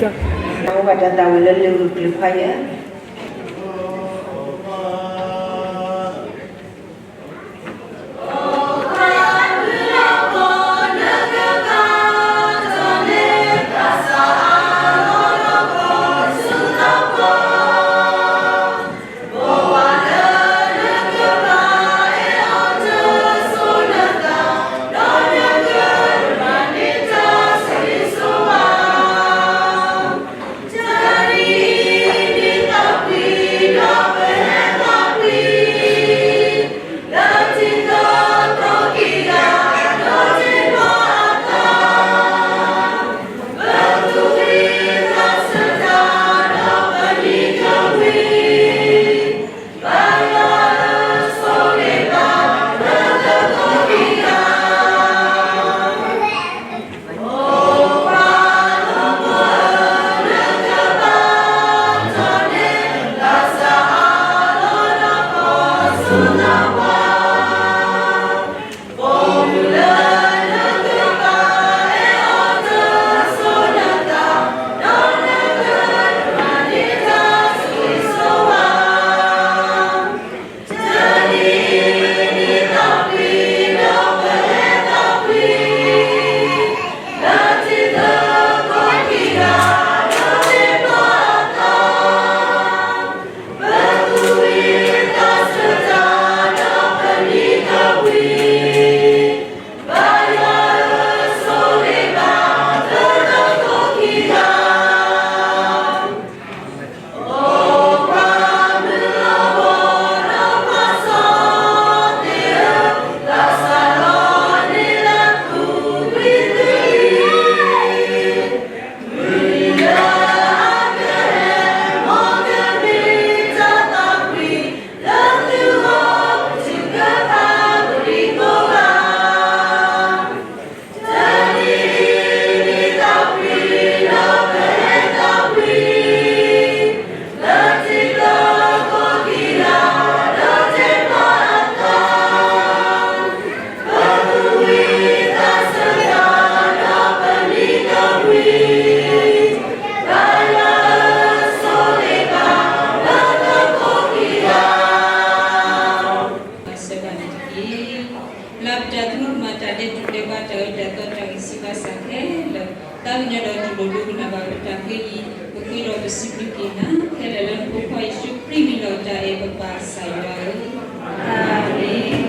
ကညီဒီးတူၢ်လိာ်ဒိကနၣ်ဘၣ်ပတၢ်ဃ့အံၤ, ပဃ့ဒီးပစံးဘျုးက့ၤနၤခဲလၢာ်လၢနဖိခွါယ့ၣ်ၡူးခရံာ်အမံၤလီၤ. တၢ်အဲၣ်ပပၢ်ကစၢ်ယွၤဧၢ, အၤမ့ၣ်.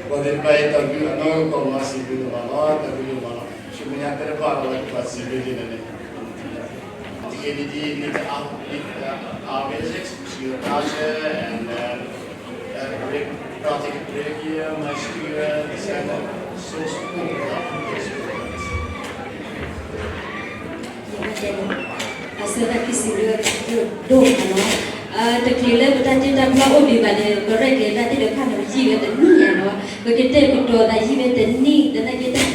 ပှၤသ့ၣ်တဖၣ်အံၤ တၢ်ဘျုးအနီၢ်ကီၢ်မၤစံးဘျုးနၤလီၤ, တၢ်ဘျုးဒိၣ်မးလီၤ. ဆူမဲာ်ညါသ့ၣ်တဖၣ်ဒီး ပှၤစံးဘျုးက့ၤနၤန့ၣ် တက့ၢ်န့ၣ်ဒ်န့ၣ် our visits to your culture and uh, uh, break, practice break here, my student, this kind of so support. အဆၢတၢ်ခံစံးဘျုးဒိၣ်မးလီၤ. တချုးလၢပတၢ်တ့တၢ်ဖျီအိၣ်ဒံးဘၣ်န့ၣ် ပရဲၣ်ကျဲၤတၢ်သ့ၣ်တဖၣ်န့ၣ် ယံာ်ဝဲတနံၣ်ညါလီၤ. ပကတဲာ်ကတီၤသးယံာ်ဝဲတနံၣ် သနာ်က့တၢ်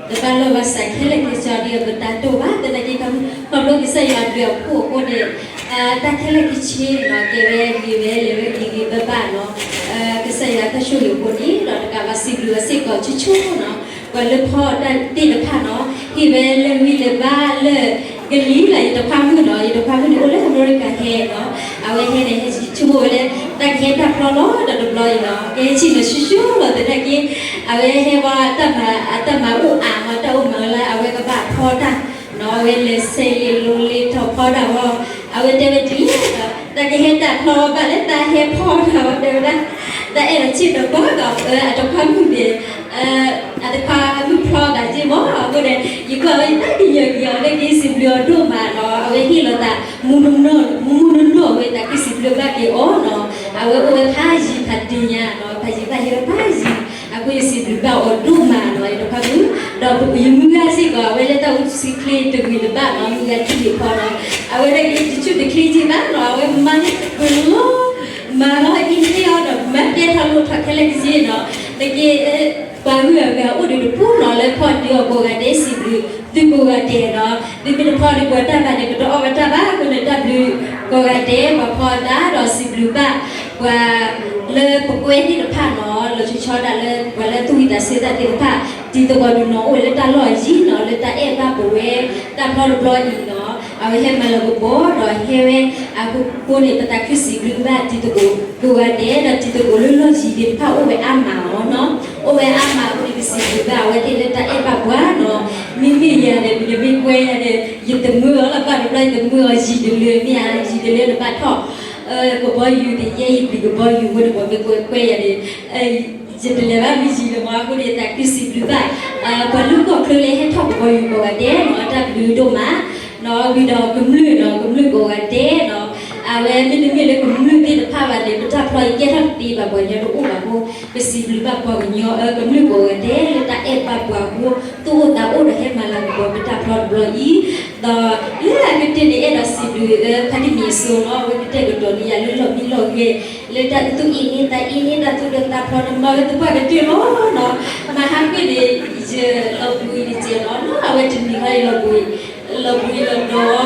တဘၣ်လီၢ်ဘၣ်စးခဲလၢာ်ခဲဆ့ဒီး ပတၢ်တိၢ်ဘၣ် သနာ်က့ ခီဖျိကစၢ်ယွၤအဘျုးအဖှိၣ်အဃိန့ၣ် တၢ်ခဲလၢာ်ခဲဆ့န့ၣ် ကဲဝဲဂ့ၤဝဲလဲၤဝဲဂ့ၤဂ့ၤဘၣ်ဘၣ်နီၤ. ကစၢ်ယွၤတၢ်ဆိၣ်ဂ့ၤအဃိန့ၣ်ဒီး တကးဘၣ်စံးဘျုးအီၤစ့ၢ်ကီးဆူၣ်ဆူၣ်နီၤ. ပှၤလၢဖီတၢ်သ့ၣ်တဖၣ်နီၤ ဟ့ၣ်ဝဲလၢဂံၢ်လၢဘါလၢ ကလံၤလၢယတခွါမုၣ်နီၤ, ယတခွါမုၣ်န့ၣ်အိၣ်လၢအမဲရကၤဟဲနီၤ, အဝဲဟဲန့ၣ် ဟဲဆိကမိၣ်ဝဲလၢ တၢ်ကဟဲတၢ်ဖျီလီၤဒီးတဘျီအံၤနီၤ, ကဟဲဆံးနီၤဆူၣ်ဆူၣ်လီၤသနာ်က့ အဝဲဟဲဝဲတၢ်မၤ အတၢ်မၤအိၣ်အါမး တၢ်အိၣ်မၤလၢအဝဲကဘၣ်ဖီတၢ်နီၤ, အဝဲလဲၤဆဲးလ့လိလ့ထီၣ်ဖီတၢ်ဝဲ, အဝဲတဲဝဲဒ်အံၤ တၢ်ကဟဲတၢ်ဖျီဘၣ်လၢတၢ်ဟဲဖီတၢ်ဝဲတဲဝဲဒၣ်, တၢ်အဲၣ်ဒိးဆ့ၣ်နီၤကီးဒီး အတခွါမုၣ်န့ၣ် အတခွါမုၣ်ဖျီဘၣ်က့ၢ်မး, အဃိန့ၣ် ယကွၢ်ဝဲယတၢ်ကယၢကယီၤလၢက့ၤစံးဘျုးအီၤဒိၣ်မးနီၤ, အဝဲဟ့ၣ်လီၤသး မူမူနီၢ်နီၢ်ဝဲ တၢ်ကစံးဘျုးဘၣ်က့ၤအီၤနီၤ, အဝဲအိၣ်ဝဲဖးယံၤဖးတ့ၢ်ညါနီၤ, ဖးယံၤဖးဟဲဖးယံၤ, အဃိယစံးဘျုးဘၣ်အီၤဒိၣ်မးနီၤ, ယတခွါမုၣ်, ဒီးယမုၢ်ဂၤစ့ၢ်ကီး အဝဲလၢတၢ်အိၣ်ဆံချ့တဂ့ၤတဘၣ်နီၤ, မုၢ်ဂၤထံၣ်ဂ့ၤဖီနီၤ, အဝဲဒၣ်က့ၤတဆူၣ်တချ့က့ၤဘၣ်နီၤ, အဝဲမၤန့ၢ်ပှဲၤလီၤ မၤလီၤအံၤန့ၢ်အီၤဒီး မၤတဲထီၣ်လိၣ်ထီၣ်ခဲလၢာ်ကစ့နီၤ, တက့ၢ် ပှၤဂုၤအဂၤအိၣ်ဒီးတပူၤနီၤ လၢဖီဒုးအီၤကိးဂၤဒဲးစံးဘျုး သုကိးဂၤဒဲးနီၤ, သုမ့ၢ်တဖီဒုးပှၤတၢ်ဘၣ်န့ၣ် ပတအီၣ်ဝဲတၢ်ဘၣ်အဃိန့ၣ် တၢ်ဘျုးကိးဂၤဒဲး ပှၤဖီအသးဒီးစံးဘျုးဘၣ် ပှၤလၢပကွဲသ့ၣ်တဖၣ်နီၤ, လီၤဆီဆီဒၣ်လၢပှၤလၢသူၣ်ဝံၣ်သးဆၢတၢ်သ့ၣ်တဖၣ်, တံၤသကိးတနီၤအိၣ်ဝဲလၢတၢ်လီၢ်အယံၤနီၤ, လၢတၢ်အဲၣ်ဘၣ်ပဝဲ တၢ်ဖျီတဘျီအံၤနီၤ, အဝဲဟဲမၤလၤကပီၤဒီးဟဲဝဲ အဃိန့ၣ် ပသးခုစံးဘျုးဘၣ်တံၤသကိးကိးဂၤဒဲး ဒီးတံၤသကိးလၢလီၢ်ယံၤသ့ၣ်တဖၣ်အိၣ်ဝဲအါမးလီၤနီၤ, အိၣ်ဝဲအါမးအဃိန့ၣ် ပစံးဘျုးဘၣ်အဝဲသ့ၣ်လၢတၢ်အဲၣ်ဘၣ်ပှၤနီၤ, မ့မ့ၢ်ယၤန့ၣ် ပမ့ၢ်ကွဲယၤန့ၣ် ယတမၢအီၤလၢဘၣ်တဘျီ ယတမၢအီၤယံၤတလၢမ့ၢ်ဧါ, ယံၤတလၢနဘၣ်ထီၣ် ကဘီယူၤသ့ၣ်ယဲ ယပျံၤကဘီယူၤအဃိန့ၣ် ပမ့ၢ်ကွဲကွဲယၤန့ၣ် ယတလဲၤဘၣ်မ့ၢ်ယံၤလၢၤမးအဃိန့ၣ် သးခုစံးဘျုးဘၣ် ပှၤလၢကီၢ်ချၢလၢဟဲထီၣ်ကဘီယူၤကိးဂၤဒဲးနီၤ, တၢ်ဘျုးဒိၣ်မးနီၤ, ဝံၤဒီးကမျၢၢ်နီၤ, ကမျၢၢ်ကိးဂၤဒဲးနီၤ, အဝဲမ့တမ့ၢ်လၢကမျၢၢ်သ့ၣ်တဖၣ်ဘၣ်န့ၣ် ပတၢ်ဖျီအံၤကဲထီၣ်တသ့ဘၣ် ပှၤကညီတအိၣ်ဘၣ်အဃိ ပစံးဘျုးဘၣ်ပှၤကညီ ကမျၢၢ်ကိးဂၤဒဲးလၢတၢ်အဲၣ်ဘၣ်ပှၤအဃိ သူၣ်အိၣ်သးအိၣ်ဒီးဟဲမၤလၤကပီၤပတၢ်ဖျီတဘျီအံၤ, ဒီးလၢအကတၢၢ်န့ၣ် အဲၣ်ဒိးစံးဘျုး ဖါတံၢ်မံၤအစိနီၤ, အဝဲကတဲာ်ကတီၤန့ၢ်ယၤလၢလီၢ်မံလီၢ်ဂဲၤ လၢတၢ်သူၣ်အ့ၣ်န့ၢ်သးအ့ၣ်န့ၢ် တၢ်သူၣ်ဒိၣ်သးဖျီန့ၣ် မၤဝဲသပှၢ်ကတၢၢ်လီၤနီၤ, မၤဟးကွံာ်န့ၣ် ယလီၤဘှံးတစဲးလီၤနီၤ, အဝဲတနံၤဃီယလီၤဘှံး လီၤဘှံးလီၤ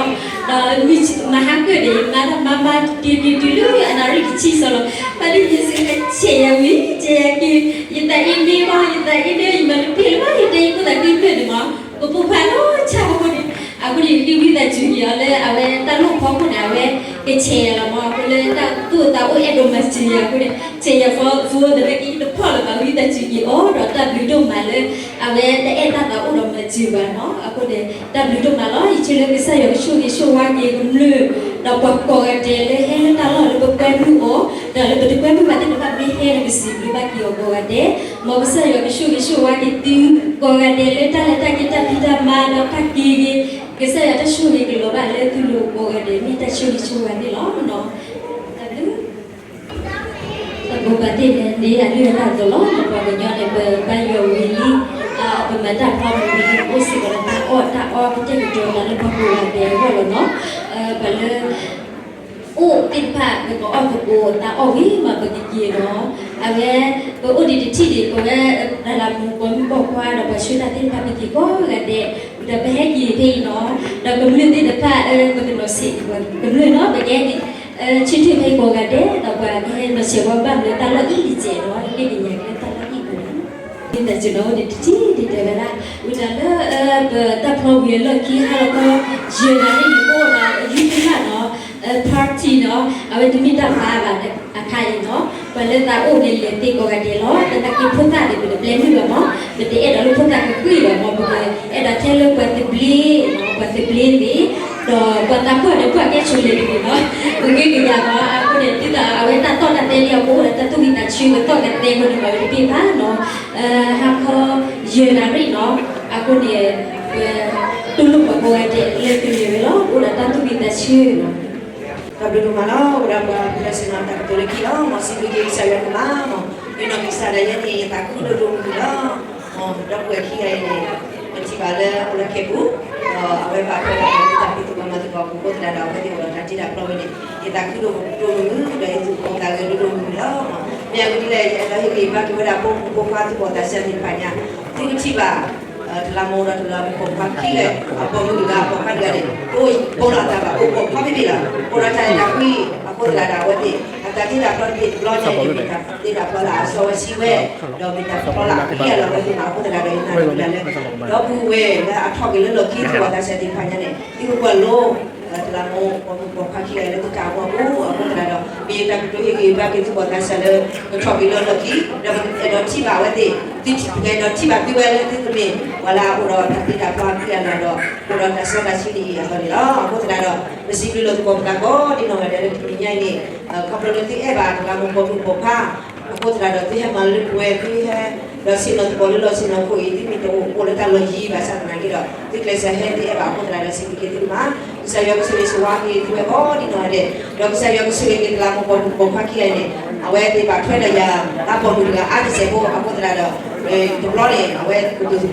တီၤ, ဒီးမၤဟးကွံာ်န့ၣ် ယမၤတၢ်မၤမၤတုၤတုၤတုၤလၢအနၣ်ရံၣ်တဆံစီလီၤ, ဖါတံၢ်မံၤအစိဆဲးယၤဝံၤ ဆဲးယၤက့ၤ ယသးအ့ၣ်န့ၢ်ဘၣ် ယသးအ့ၣ်န့ၢ် ယမၤတပ့ၢ်လၢၤဘၣ် ယတဲယကိၢ်သးက့ၤဖျၢၣ်န့ၣ်မး, ကပိာ်ဖးလီၤဆၣ်အဃိန့ၣ်, အဃိန့ၣ် ယက့ၤဝံသးစူၤက့ၤအီၤလၢအဝဲတၢ်လိၣ်ဖီခိၣ်န့ၣ် အဝဲကဆဲးယၤလီၤမး, အဃိလၢတၢ်သူၣ်အိၣ်သးအိၣ်အဲၣ်ဒိးမၤစၢၤယၤအဃိန့ၣ် ဆဲးယၤဖီဖိသနာ်က့ ယတဖီၣ်လၢၤဘၣ် ဝံသးစူၤက့ၤအီၤဒီး တၢ်ဘျုးဒိၣ်မးလၢ အဝဲတအဲၣ်တၢ်သးအိၣ်ဒီးမၤစၢၤဘၣ်နီၤ, အဃိန့ၣ် တၢ်ဘျုးဒိၣ်မးလီၤ, ယဆၢလၢကစၢ်ယွၤကဆိၣ်ဂ့ၤဆိၣ်ဝါက့ၤကမျၢၢ်, ဒီးပှၤကိးဂၤဒဲးလၢဟဲလၢတၢ်လီၢ်လၢပကွဲမုာ်အီၤ, ဒီးလၢပတကွဲမုာ်ဘၣ်သ့ၣ်တဖၣ်မ့ၢ်ဟဲလၢပစံးဘျုးဘၣ်က့ၤအီၤကိးဂၤဒဲး, မ်ကစၢ်ယွၤကဆိၣ်ဂ့ၤဆိၣ်ဝါက့ၤသုကိးဂၤဒဲးလၢတၢ်လဲၤတၢ်က့ၤတၢ်ဖံးတၢ်မၤဒီးတၢ်က့ၤဂ့ၤ, ကစၢ်ယွၤတၢ်ဆိၣ်ဂ့ၤကလီၤဘၣ်လၢသုလိၤကိးဂၤဒဲး မ့ၢ်တၢ်ဆိၣ်ဂ့ၤဆိၣ်ဝါန့ၣ်လီၤ. တၢ်ဘျုး တၢ်ဘိးဘၣ်သ့ၣ်န့ၣ် ဒ်အလုၢ်အလၢ်အသိးလီၤ, ပှၤကညီန့ၣ် ပဘါယွၤဝံၤလံ, ပမၤတၢ်ဖျီဝံၤလံ အိၣ်စ့ၢ်ကီးလၢတၢ်အီၣ်တၢ်အီ ပတဲာ်ကတီၤသးလၢပှၤကိးဂၤဒဲးအဂီၢ်လီၤနီၤ, ပှၤလၢ အိၣ်သ့ၣ်တဖၣ် ပကအီၣ်သကိးသးအီၣ်ဝံၤမး ပကက့ၤနီၤ, အဝဲ ပအိၣ်ဒံးတထံၣ်ဒံး ပဝဲ တၢ်လၢမူပိာ်မုၣ်ပိာ်ခွါဒီးပှၤဆှၢတၢ်သ့ၣ်တဖၣ် ပက့ၤကိးဂၤဒဲး, ဒီးပဟဲက့ၤဖဲအံၤနီၤ, ဒီးကမျၢၢ်သ့ၣ်တဖၣ် ပကနီၤဆံး ကမျၢၢ်နီၤ ပကဟဲက့ၤ ဆၢထၢၣ်ဖဲကိးဂၤဒဲး ဒီးပှၤကဟဲနီၤဆံးဝဲဘၣ်မနုၤတၢ်လီၢ်အံၤဒ်ကဲးနီၤ က့ၤကညးက့ၤတၢ်လီၢ်အံၤပူၤနီၤ, ဒ်တၢ်စၢၤနီၤ အိၣ်ဒံးတထံၣ်ဒ်တဲဝဲဒၣ်, ဝံၤတၢ်လၢ ပတၢ်ဖျီဝံၤအလီၢ်ခံဟါလီၤခီ ယဲၢ်နၣ်ရံၣ်န့ၣ် ပအိၣ်ဒီးအယူၢ်တဖၣ်နီၤ party နီၤ အဝဲတမ့ၢ်တၢ်ဖးဘၣ်အခါအံၤနီၤ ပှၤလၢသးအိၣ်န့ၣ်လဲၤသ့ကိးဂၤဒဲးလီၤ. သနာ်က့ဖိသၣ်န့ၣ် ပတပျဲမုာ်ဘၣ်မး, ပတအဲၣ်ဒိးလၢဖိသၣ်ကကွံာ်ဘၣ်မး, ပအဲၣ်ဒိးထဲလၢပှၤသဘျ့, ပှၤသဘျ့သ့ၣ်, ဒီးပှၤသးပှၢ်ဒီးပှၤကဲဆိးလဲၤတဂ့ၤလီၤ. ပဂ့ၤကယၤလီၤ. အဃိန့ၣ် ဒ်သိးအဝဲတၢ်တီတၢ်တဲလံအဃိ အိၣ်ဒီးတၢ်သူၣ်ဝံၣ်သးဆၢ ကတီၢ်ကတဲာ်အဃိန့ၣ် ပှၤဝဲတဘ့ၣ်ဘၣ်နီၤ. ဟါခီယဲၢ်နၣ်ရံၣ်နီၤ, အဃိန့ၣ် ပတူၢ်လိာ်ပှၤကိးဂၤဒဲးလၢကလဲၤဝဲလီၤ. အိၣ်ဒီးတၢ်သူၣ်ဝံၣ်သးဆၢနီၤ. တၢ်ဘျုးဒိၣ်မးလီၤ. အိၣ်ဒီးပှၤဖဲလၢဆ့ၣ်နီၤတၢ်ကတိၤလၢခံလီၤ. မ်စံးဘျုးက့ၤကစၢ်ယွၤကမၣ်မး, ယနီၢ်ကစၢ်ဒၣ်ယဲန့ၣ် ယသးခုဒိၣ်ဒိၣ်မုၢ်မုၢ်လီၤ. မ်ဒီပုၢ်ဝဲၢ်ခံဂၤအံၤန့ၣ် ပထံၣ်ဘၣ်လၢအိၣ်လၢခဲပူၤ, ဒီးအဝဲဘၣ်ထွဲဒီးတၢ်သံတၢ်ဘၣ်မၤသကိးအပူၤအဃိသတးဒီး အဝဲသ့ၣ်အိၣ်ဒီးတၢ်တ့တၢ်ဖျီဝဲန့ၣ် ယသးခုဒိၣ်ဒိၣ်မုၢ်မုၢ် ဒီးယသူၣ်ကံၢ်သးဂဲၤဒိၣ်ဒိၣ်မုၢ်မုၢ်လီၤ. မ့ၢ်အဂ့ၢ်ဒ်လဲၣ် ယအဲၣ်ဒိးဟ့ၣ်ဂံၢ်ဘါက့ၤဝဲဒၣ်ပိာ်မုၣ်ပိာ်ခွါသူၣ်ဘီၣ်သးစၢ်သ့ၣ်တဖၣ်ညါ, သုကထံၣ်ဘၣ် တလးမူဒီးတလးမူပိာ်ခွါခံဂၤ, အပိာ်မုၣ်တဂၤ အပိာ်ခွါတဂၤန့ၣ် တအိၣ်ဒီးတၢ်ဘၣ်အိၣ်ပိာ်ခွါဖဲန့ၣ်လီၤ. အိၣ်ဒီးတၢ်အဲၣ်တၢ်ကွံ အဃိသတးဒီး အဝဲသ့ၣ် အတၢ်တ့တၢ်ဖျီတဘ့ၣ်တဘျီညါအံၤန့ၣ် မ့ၢ်တၢ်တ့တၢ်ဖျီလၢအစီဝဲဆှံဝဲ, ဒီးမ့ၢ်တၢ်ဖျီလၢအပျံၤအလီၢ်ဝဲသ့ၣ်မး အဃိသတးဒီး ယနာ်လၢ ဒီပုၢ်ဝဲၢ်လၢအထီၣ်က့ၤလၢလီၢ်ခံသူၣ်ဘီၣ်သးစၢ်သ့ၣ်တဖၣ်ညါန့ၣ် သုကကွၢ်လိ တလးမူပိာ်မုၣ်ပိာ်ခွါခံဂၤလၢသုတၢ်အိၣ်မူအပူၤ အဃိသတးဒီး မ့ၢ်ယတၢ်ကတိၤဟ့ၣ်ဂံၢ်ဘါက့ၤသူၣ်ဘီၣ်သးစၢ်လၢ ကထီၣ်က့ၤလၢလီၢ်ခံ, ဒီးပကအဲၣ်ဒိးထံၣ်ဘၣ်အဝဲသ့ၣ်, ပကအဲၣ်ဒိးထံၣ်ဘၣ်သုဝဲလၢသုကမ့ၢ် ပှၤလၢအအိၣ်ဒီးတၢ်တ့တၢ်ဖျီအပျံၤအလီၢ်ဒီး အိၣ်ဒီးတၢ်စီတၢ်ဆှံန့ၣ်အံၤအသိးန့ၣ်လီၤ. အဃိသတးဒီး ပစံးဘျုးလိာ်သကိးပသးကိးဒ်နီၢ်ဂၤဒဲးလၢတနံၤညါအံၤန့ၣ် ခီဖျိလၢသုအဲၣ်ဘၣ်တလးမူပိာ်မုၣ်ပိာ်ခွါ အဃိသတးဒီး သုဟဲမၤလၢပဝဲ သုဟဲ ဒီးဆ့ၣ်နီၤသကိးလၢလီၢ်ဆ့ၣ်နီၤခိၣ်အံၤ သုမ့ၢ်တအိၣ်လၢတၢ်လီၢ်ယံၤဘၣ်ဆၣ်သနာ်က့ဒီး သုကျဲးစၢးဟဲသုအဲၣ်ဘၣ်အဃိသတးဒီး စံးဘျုးက့ၤသုမး, ကစၢ်ယွၤကဆိၣ်ဂ့ၤဆိၣ်ဝါက့ၤသုဝဲကိးဒ်နီၢ်ဂၤဒဲး, ဒီးကစၢ်ယွၤကဆိၣ်ဂ့ၤက့ၤတလးမူပိာ်မုၣ်ပိာ်ခွါခံဂၤအံၤန့ၣ် အဝဲသ့ၣ်ဘၣ်ထွဲဒီးယၤ လၢပိာ်မုၣ်တဂၤအါတစဲးဖိ အဃိသတးဒီး တဘျီန့ၣ် အဝဲကဒိၣ်သကိးတၢ်ဒီး ယ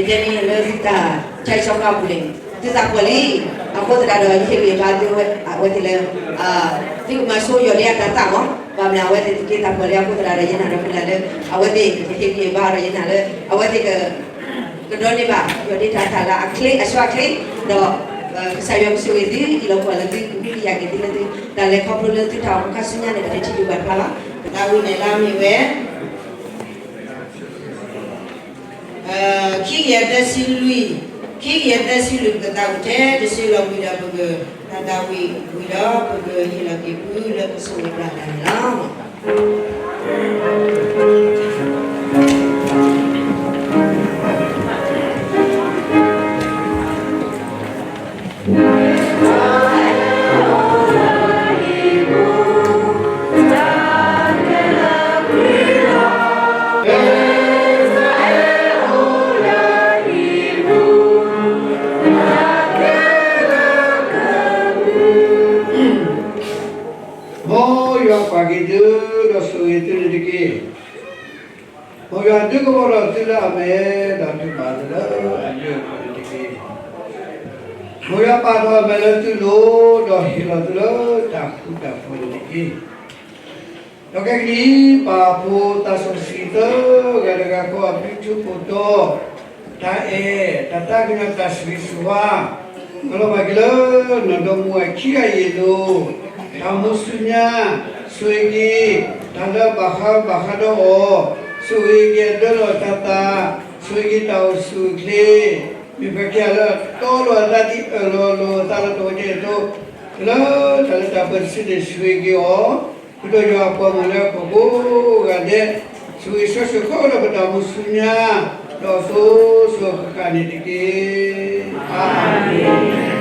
တဲမ့ၢ်လၢသုတၢ်ဆါဟံၣ်စီၤကါပူၤန့ၣ် သုသးပှၢ်လံ, အဃိသတးဒီး ယဟ့ၣ်ဂံၢ်ဘါသုဝဲ အဝဲသ့ၣ်လၢ သုကမၤဆိယီၢ်လံအတၢ်သးမး, ဘၣ်မနုၤအဝဲသ့ၣ်တက့ၢ်သးပှၢ်လံအဃိသတးဒီး ယနာ်ဒီးကလၢ်လၢ အဝဲသ့ၣ်ကဟ့ၣ်ဂံၢ်ဘါဒီးယနာ်လၢ အဝဲသ့ၣ်က ကဒိးန့ၢ်ဘၣ် ယီၢ်လံတၢ်သးလၢအချ့အဆှီအချ့, ဒီး ကစၢ်ယွၤကဆိၣ်ဂ့ၤသု အံၤလီၤကွၢ်လၢသု ကဟုကယာ်က့ၤသုလၢသု တၢ်လဲၤခီဖျိလၢသုတၢ်အိၣ်မူခါဆူညါန့ၣ် ပတထံၣ်ဒံးဘၣ်တဖၣ်လီၤ. ပသးဝံၣ်န့ၣ်လၢအမ့ၢ်ဝဲ ခံကယၤသၢဆံလွံၢ်, ခံကယၤသၢဆံလွံၢ် ပကသးဝံၣ်ထဲတစုလီၤဝံၤဒီး ပကတၢ်သးဝံၣ်ဝံၤဒီး ပကဟ့ၣ်လီၤက့ၤဖုလၢပစိၤဝဲၤဘျၣ်တၢ်န့ၣ်လီၤ. မ်ယွၤပာ်က့ၤသု ဒီးဆိၣ်ဂ့ၤသုန့ၣ်တက့ၢ်. မ်ယွၤဒုးကဝီၤဒီးသုလၢအမဲာ် ဒီးဒုးဘၣ်သုလၢအဒၢးအပူၤန့ၣ်တက့ၢ်. မ်ယွၤပာ်ထီၣ်အမဲာ်လၢသုလိၤ ဒီးဟ့ၣ်လီၤသုလၢတၢ်ဃူတၢ်ဖိးန့ၣ်တက့ၢ်. ဒီးခဲကနံၣ်အံၤ ပၢ်ဖိသးစီဆှံသၢဂၤတဂၤဃီ အဘျုးထူးဖှိၣ်တီ တၢ်အဲၣ် တၢ်သးကညီၤ တၢ်ဆိၣ်ဂ့ၤဆိၣ်ဝါ ကလီၤဘၣ်က့ၤလၢ နီၢ်ဒီမါဝၤခံဂၤအံၤအလိၤ, တၢ်မူဆူညါ ဆိၣ်ဂ့ၤက့ၤ တၢ်လၢဘၣ်ဃးဘၣ်ဃးဒီးအီၤ, ဆိၣ်ဂ့ၤက့ၤအဒၢလီၤတၢ်သး, ဆိၣ်ဂ့ၤက့ၤတၢ်အိၣ်ဆူၣ်အိၣ်ချ့, မ့ၢ်ပှၤခံဂၤလၢအတီလိာ်အသးဒ် အၢၣ်လီၤလိာ်အသးလၢတအိၣ်ကဲအသိး, လၢတၢ်လၢတၢ်ပှဲၤတစုန့ၣ် ဆိၣ်ဂ့ၤက့ၤအီၤ, ပဒီးယွၤအပှၤမုၣ်လၢဟီၣ်ခိၣ်ကိးဂၤဒဲး, ဆိၣ်ဂ့ၤဆိဆိၣ်ဃီဒီးပတၢ်မူဆူညါ, ဒီးအစိၤစိၤဃၣ်ဃၣ်န့ၣ်တက့ၢ်. အၤမ့ၣ်, အၤမ့ၣ်, အၤမ့ၣ်.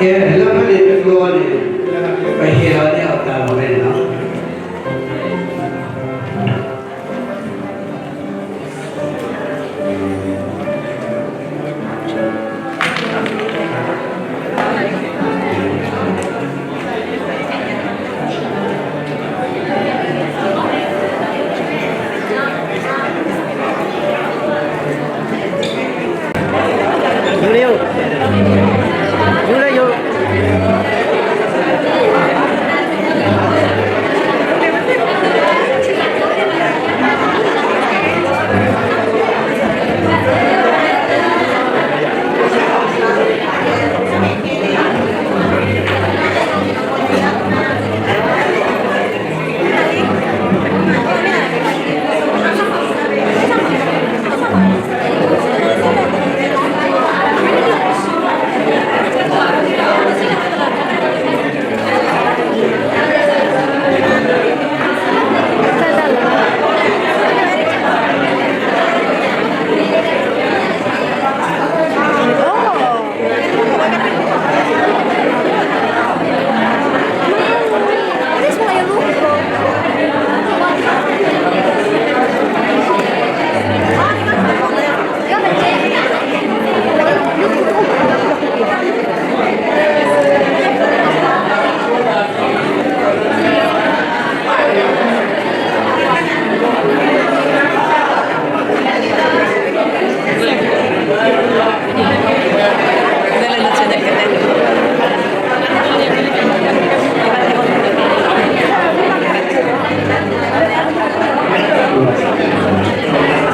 ကဲ လၢဖဲန့ၣ်တဘျီန့ၣ် ပဟ့ၣ်လီၤန့ၢ်အီၤတၢ်လီၢ်ဝဲန့ၣ်လီၤ.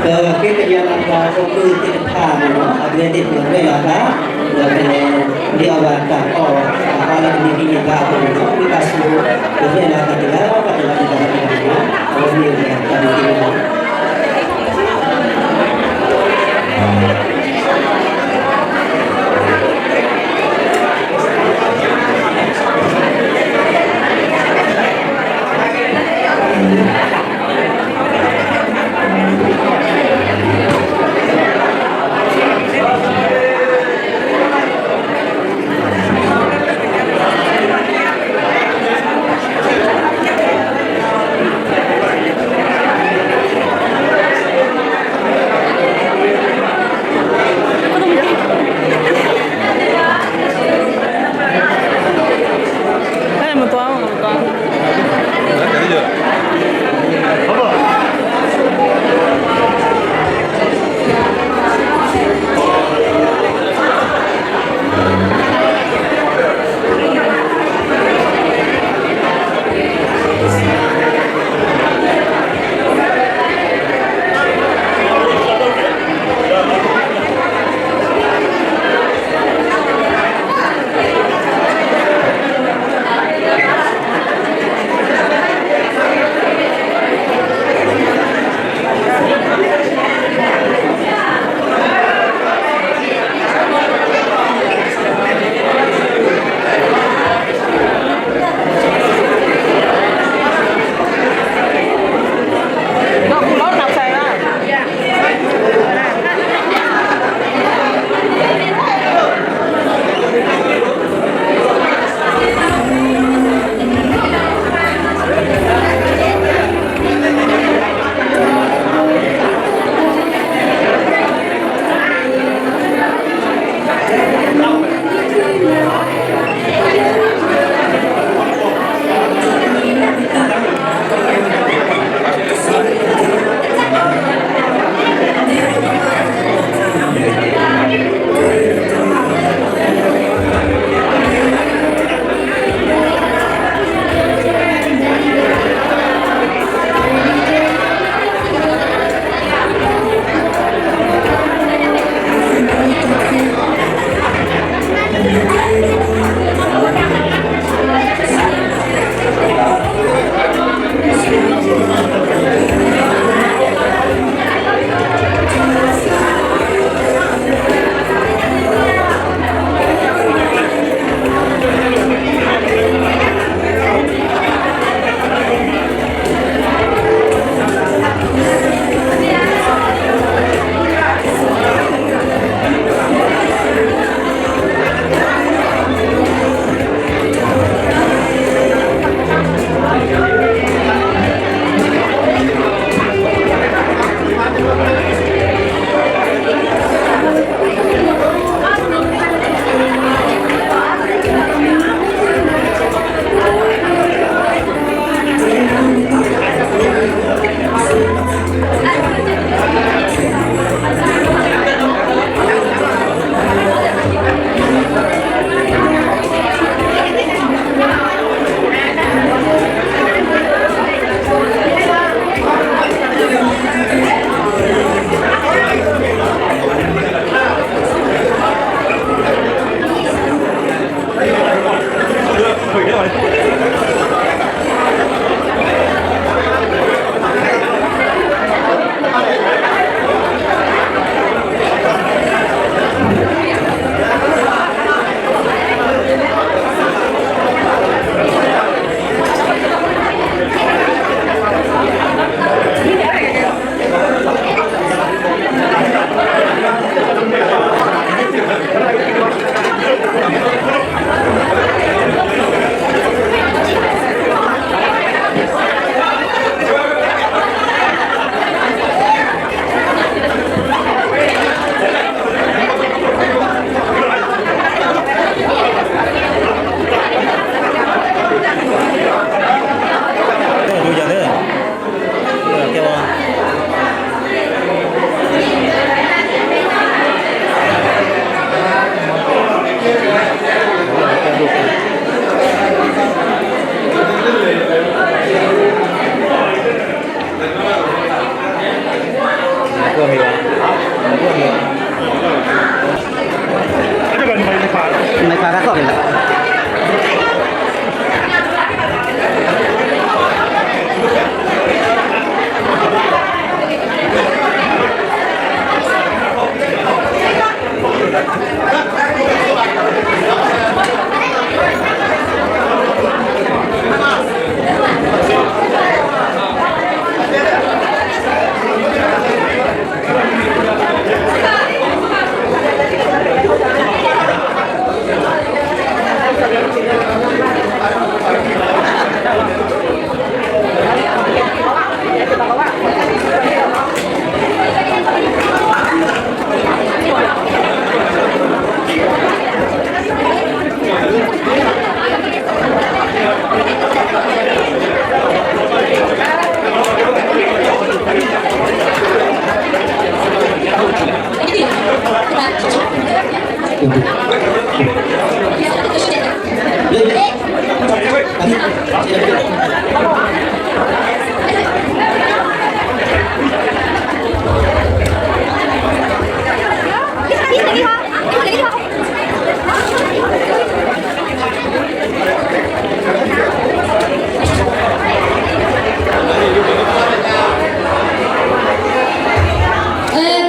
ပဃ့ကညးလီၤပှၤဟီၣ်ခိၣ်ဖိသ့ၣ်တဖၣ်န့ၣ်လီၤ, အဝဲသ့ၣ်ပှဲၤဝဲလီၤသး, ဒီးပလဲၤ ဒ်အီၤဘၣ်တၢ်အီၣ် အဘၣ်လၢကန့ၢ်ဒ်န့ၣ်ဘၣ်အဃိန့ၣ်လီၤ, ဝံသးစူၤ ပလဲၤလီၤသးတဂၤဘၣ်တဂၤတဂၤဘၣ်တဂၤန့ၣ်လီၤ, အဝဲမ့ၢ်ဝဲတၢ်မ့ၢ်တၢ်တီ ပ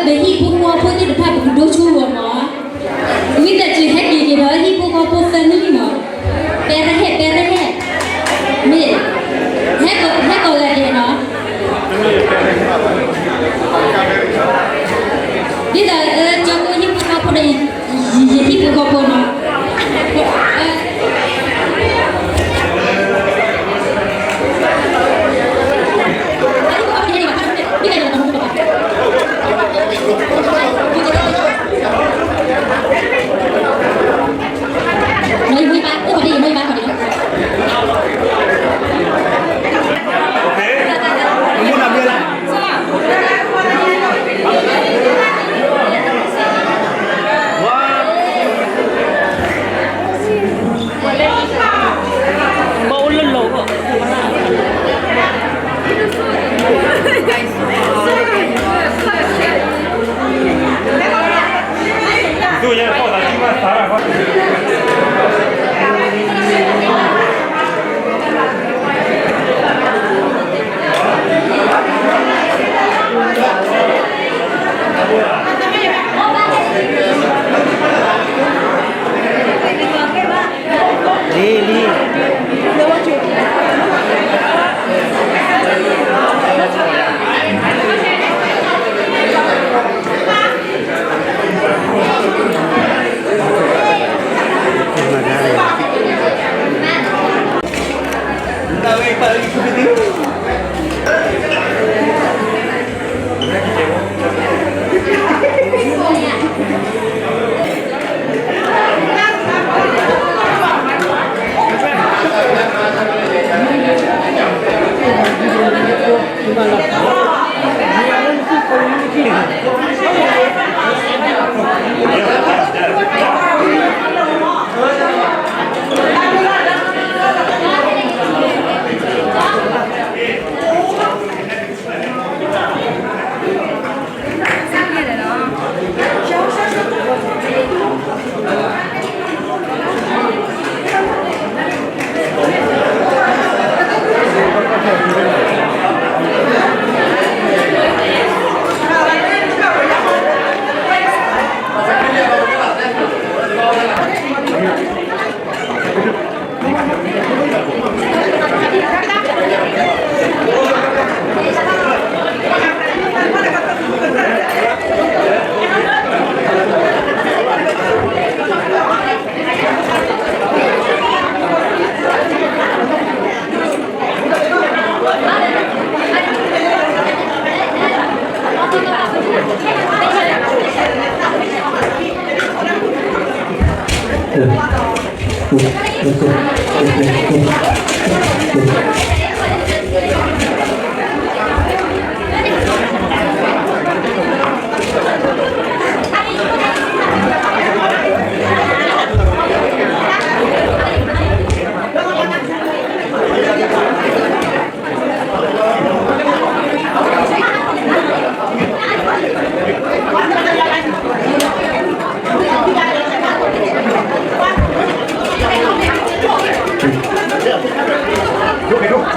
ပဟံၣ်ဖိဃီဖိသ့ၣ်တဖၣ် ပကဒိဆိဝဲမး, ဝံသးစူၤဟဲက့ၤက့ၤဒီးဟံၣ်ဖိဃီဖိသၢမံၤလံမး, ပဲရဟဲ ပဲရဟဲ, မ့ၢ် ဟဲကိးဂၤဒဲးနီၤ, ဒ်သိး ကၠီကိဟံၣ်ဖိဃီဖိဒီး ယဟံၣ်ဖိဃီဖိနီၤ. ဒီးကဲကနၣ်ဒီးဒီး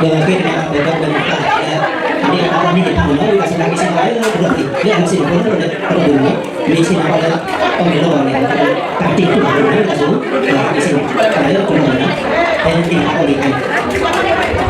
ဒီးဒီး အန့ၣ်အတၢ်မံၤက့ၤဖးမုၢ်နီၤ ဝံသးစူၤလၢက့ၤစံးဘၣ်လၢပလီၢ်သ့ၣ် လၢအမ့ၢ်စံးန့ၣ် ပလီၢ်န့ၣ် ပလီၢ်န့ၣ် မ့ၢ်စံးန့ၣ်ဘၣ်လၢ ပမ့ၢ်လီၤဘၣ်န့ၣ် တၢ်တ့ၢ်တူၢ်ဘၣ်န့ၣ် ဝံသးစူၤ လၢက့ၤစံးဘၣ်လၢပလီၢ်န့ၣ် ဖဲန့ၣ်အီၤန့ၣ်